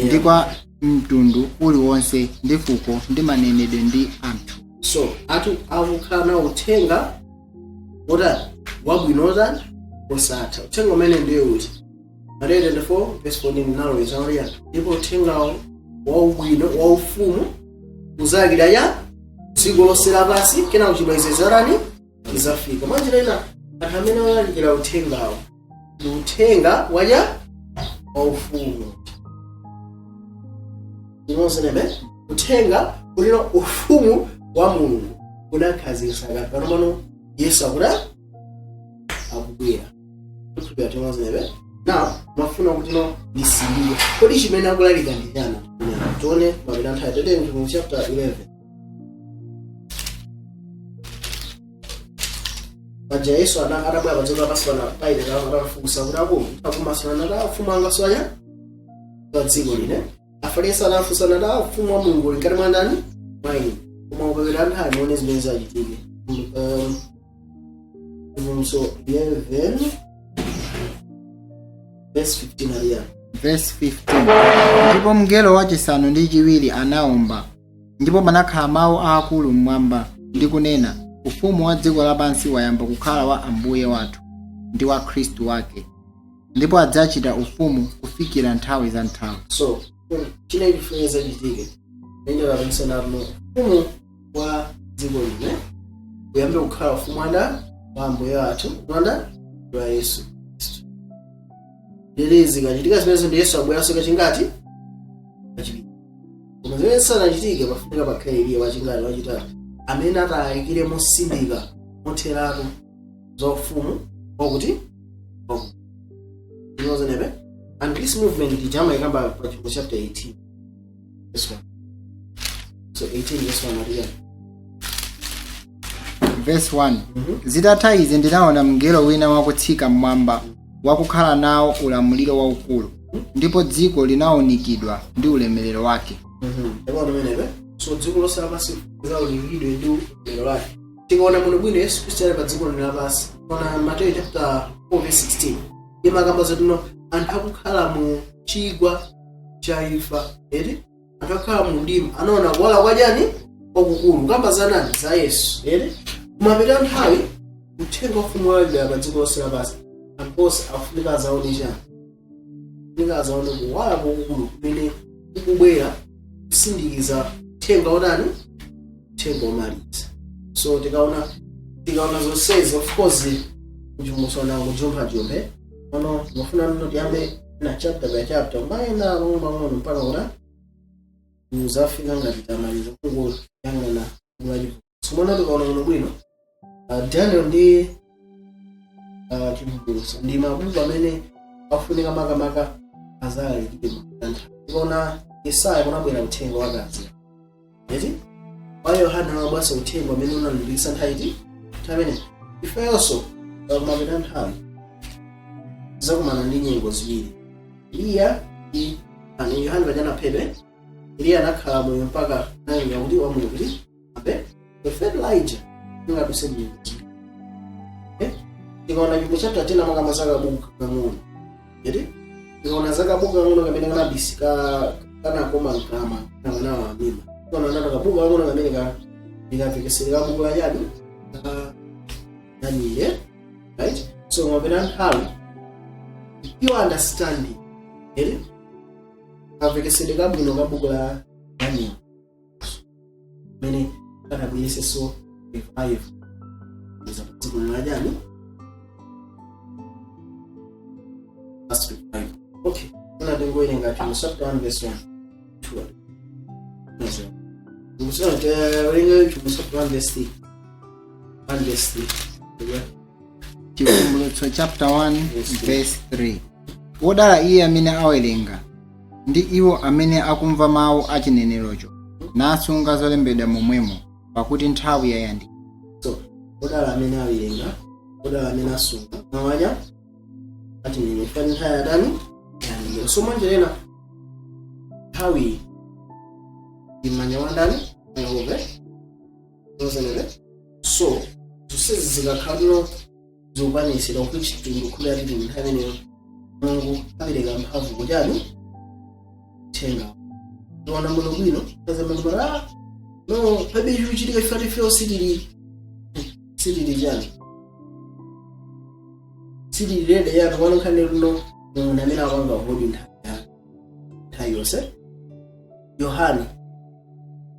ndi kwa mtundu uliwonse, ndi fuko, ndi manenedwe, ndi anthu. So atu akukhala nawo uthenga wotani? Wabwino wotani? Wosatha. Uthenga umene ndiye uti? Mateyu 24 verse 14 naloweza uliya, ndipo uthengawo waubwino waufumu uzalalikira ya dziko lonse lapansi, kenako chimaliziro chizafika. Mwanjira ina, anthu amene alalikira uthengawo ndi uthenga waja waufumu inozenebe, uthenga ulino ufumu wa Mulungu unakhazikitsa kati pano pano Yesu akuda akubwera kukhulupirira tinozenebe. Now mafuna kuti no ndisindike, kodi chimene akulalika ndi chani? Tione mapita nthawi tete mu chapter 11. Paja Yesu adabwera pa dziko lapansi pana, Pilate atafunsa kuti akulu akumasana nati ufumu anga siwanya pa dziko line. Afarisi anafunsa nati ufumu wa Mulungu uli mkati mwa ndani? Mwa ine. Koma ukapita nthawi, muone zimene zachitike. Chivumbulutso 11 verse 15 aliya. Verse 15: Ndipo mngelo wachisanu ndi chiwiri anaomba, ndipo panakhala mawu aakulu mmwamba ndi kunena, "Ufumu wa dziko lapansi wayamba kukhala wa Ambuye wathu ndi wa Khristu wake, ndipo adzachita ufumu kufikira nthawi za nthawi." So chine chifuna zachitike nende lapangisa natuno ufumu wa dziko line uyambe kukhala ufumu wanda wa Ambuye wathu wanda wa Yesu Khristu. Lero zikachitika zimenezo ndi Yesu abweranso kachingati? Kachiwiri. Koma zimene zisanachitike, pafunika pakhale Eliya wachingati? Wachitatu, amene atalalikire mosindika motheratu za ufumu wakuti wakuti inozenepe. And this movement ndi ikamba pa Chivumbulutso chapter 18 verse 1. So 18 verse 1 atiya. Verse 1: Zitatha izi ndinaona mngelo wina wakutsika mmwamba, wakukhala nawo ulamuliro waukulu, ndipo dziko linawunikidwa ndi ulemerero wake. Ndikuona pamenepe. So dziko lonse lapansi lizaunikidwe ndi ulemerero wake. Tikaona muno bwino, Yesu Khristu ali pa dziko lino lapansi, ona Mateyu chapter 4 verse 16 imakamba zatino anthu akukhala mu chigwa cha imfa, eti, anthu akukhala mu mdima anaona kuwala kwachani? Kwakukulu. Kamba za nani? Za Yesu, eti. Kumapita nthawi, uthenga wa ufumu walalikira pa dziko lonse lapansi, anthu onse afunika azaone chani? Funika azaone kuwala kwakukulu kumene kukubwera kusindikiza uthenga wotani? Uthenga womaliza. So tikaona zonsezi, of course kuchimusona kujumphajumphe ono mafuna nno tiyambe na chapter by chapter, kumayenda pang'ono pang'ono mpaka kuti muzafika ngati tamaliza kungoyang'ana kulachivumbulutso. Mona tikaona kuno bwino, Daniel ndi Chivumbulutso ndi mabuku amene afunika makamaka azalalikidwe. Tikaona Yesaya, kunabwera uthenga wakazi, eti. Kwa Yohane anabwasa uthenga amene unalimbikitsa nthawi iti, nthawi imene ifenso pakumapita nthawi zakumana ndi nyengo ziwiri, Eliya ndi ani. Yohane paja anaphedwa, Eliya anakhala moyo mpaka nayenga kuti wamoyo kuti ape the Elijah ingaduse nyengo ziwiri. Eh? Tikaona chimwe chapter 10 amakamba za kabuku kang'ono, eti? Tikaona za kabuku kang'ono kamene kanabisi ka kanakoma mkama kamene wamima, tikaona nato kabuku kang'ono kamene ka ndikapekesere kabuku la chani, ka Daniel, right? So mapena nthawi pure understanding, eti, kapekesere kabwino kabuku la Daniel mene kanabweresenso revival za dziko la chani, last revival. Okay, kuna tingowerenga chimo chapter 1 verse 1 2. Werenga chimo chapter 1 verse 3, 1 verse 3. Yeah. Chivumbulutso chapter 1 verse 3: Wodala iye amene awerenga, ndi iwo amene akumva mawu a chinenerocho, nasunga zolembedwa momwemo, pakuti nthawi yayandikira. So odala amene awerenga, odala amene asunga mawu aja achinenero, fani nthawi yatani? Yayandikira. So mwanjerena nthawi imanya wandani? Yehova nozenere. So zonsezi zikakhala zikukwaniritsidwa, kuti tikukhulupirira tili nthawi imeneyo, Mulungu apereka mphamvu kuchani? Thenga. Tiona muno bwino kazamana, ah no, palibe chikuchitika ife ifeyo sitili chani, sitili ready yanu pano. Nkhani luno Mulungu amene apanga hodi nthawi yake, nthawi yonse. Yohane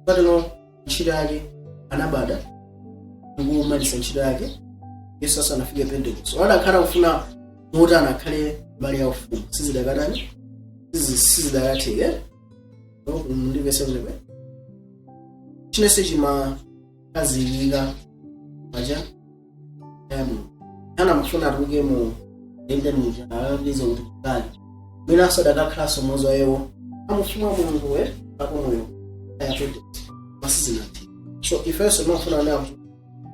patano ntchito yake anabada ndikumaliza ntchito yake Yesu asanafike Pentecost. Adakhala kufuna motani akhale mbali ya ufumu, sizidakatani? Sizidakatheke. Ndivese kunepe chinese chimakhazikika pacha ya Mulungu. Ana mafuna atuluke mu ndende muja, alandize kuti kali mwina asadakakhalanso mmodzi wa iwo amufumu wa Mulungu we apo moyo ya Pentecost masizinathi. So ifenso timafuna nawo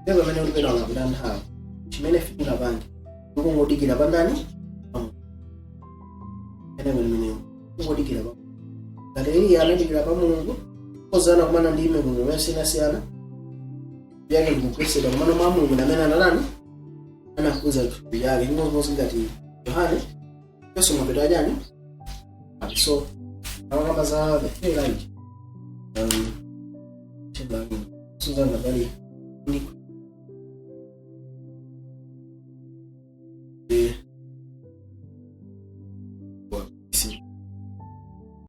ndipo pamene kuti pena akapita nthawi, chimene tingapange ndikungodikira pandani ene mwenemenewo, kungodikira pa ngati Eliya anadikira pa Mulungu kozana kumana ndi milungu yosiyanasiyana yake ndikugwetsedwa kumana mwa Mulungu ndi amene analani anakuza thupi lake, chimodzimodzi ngati Yohane yesu mapeto achani. So akakamba za the three Elijah, Suzana pali ni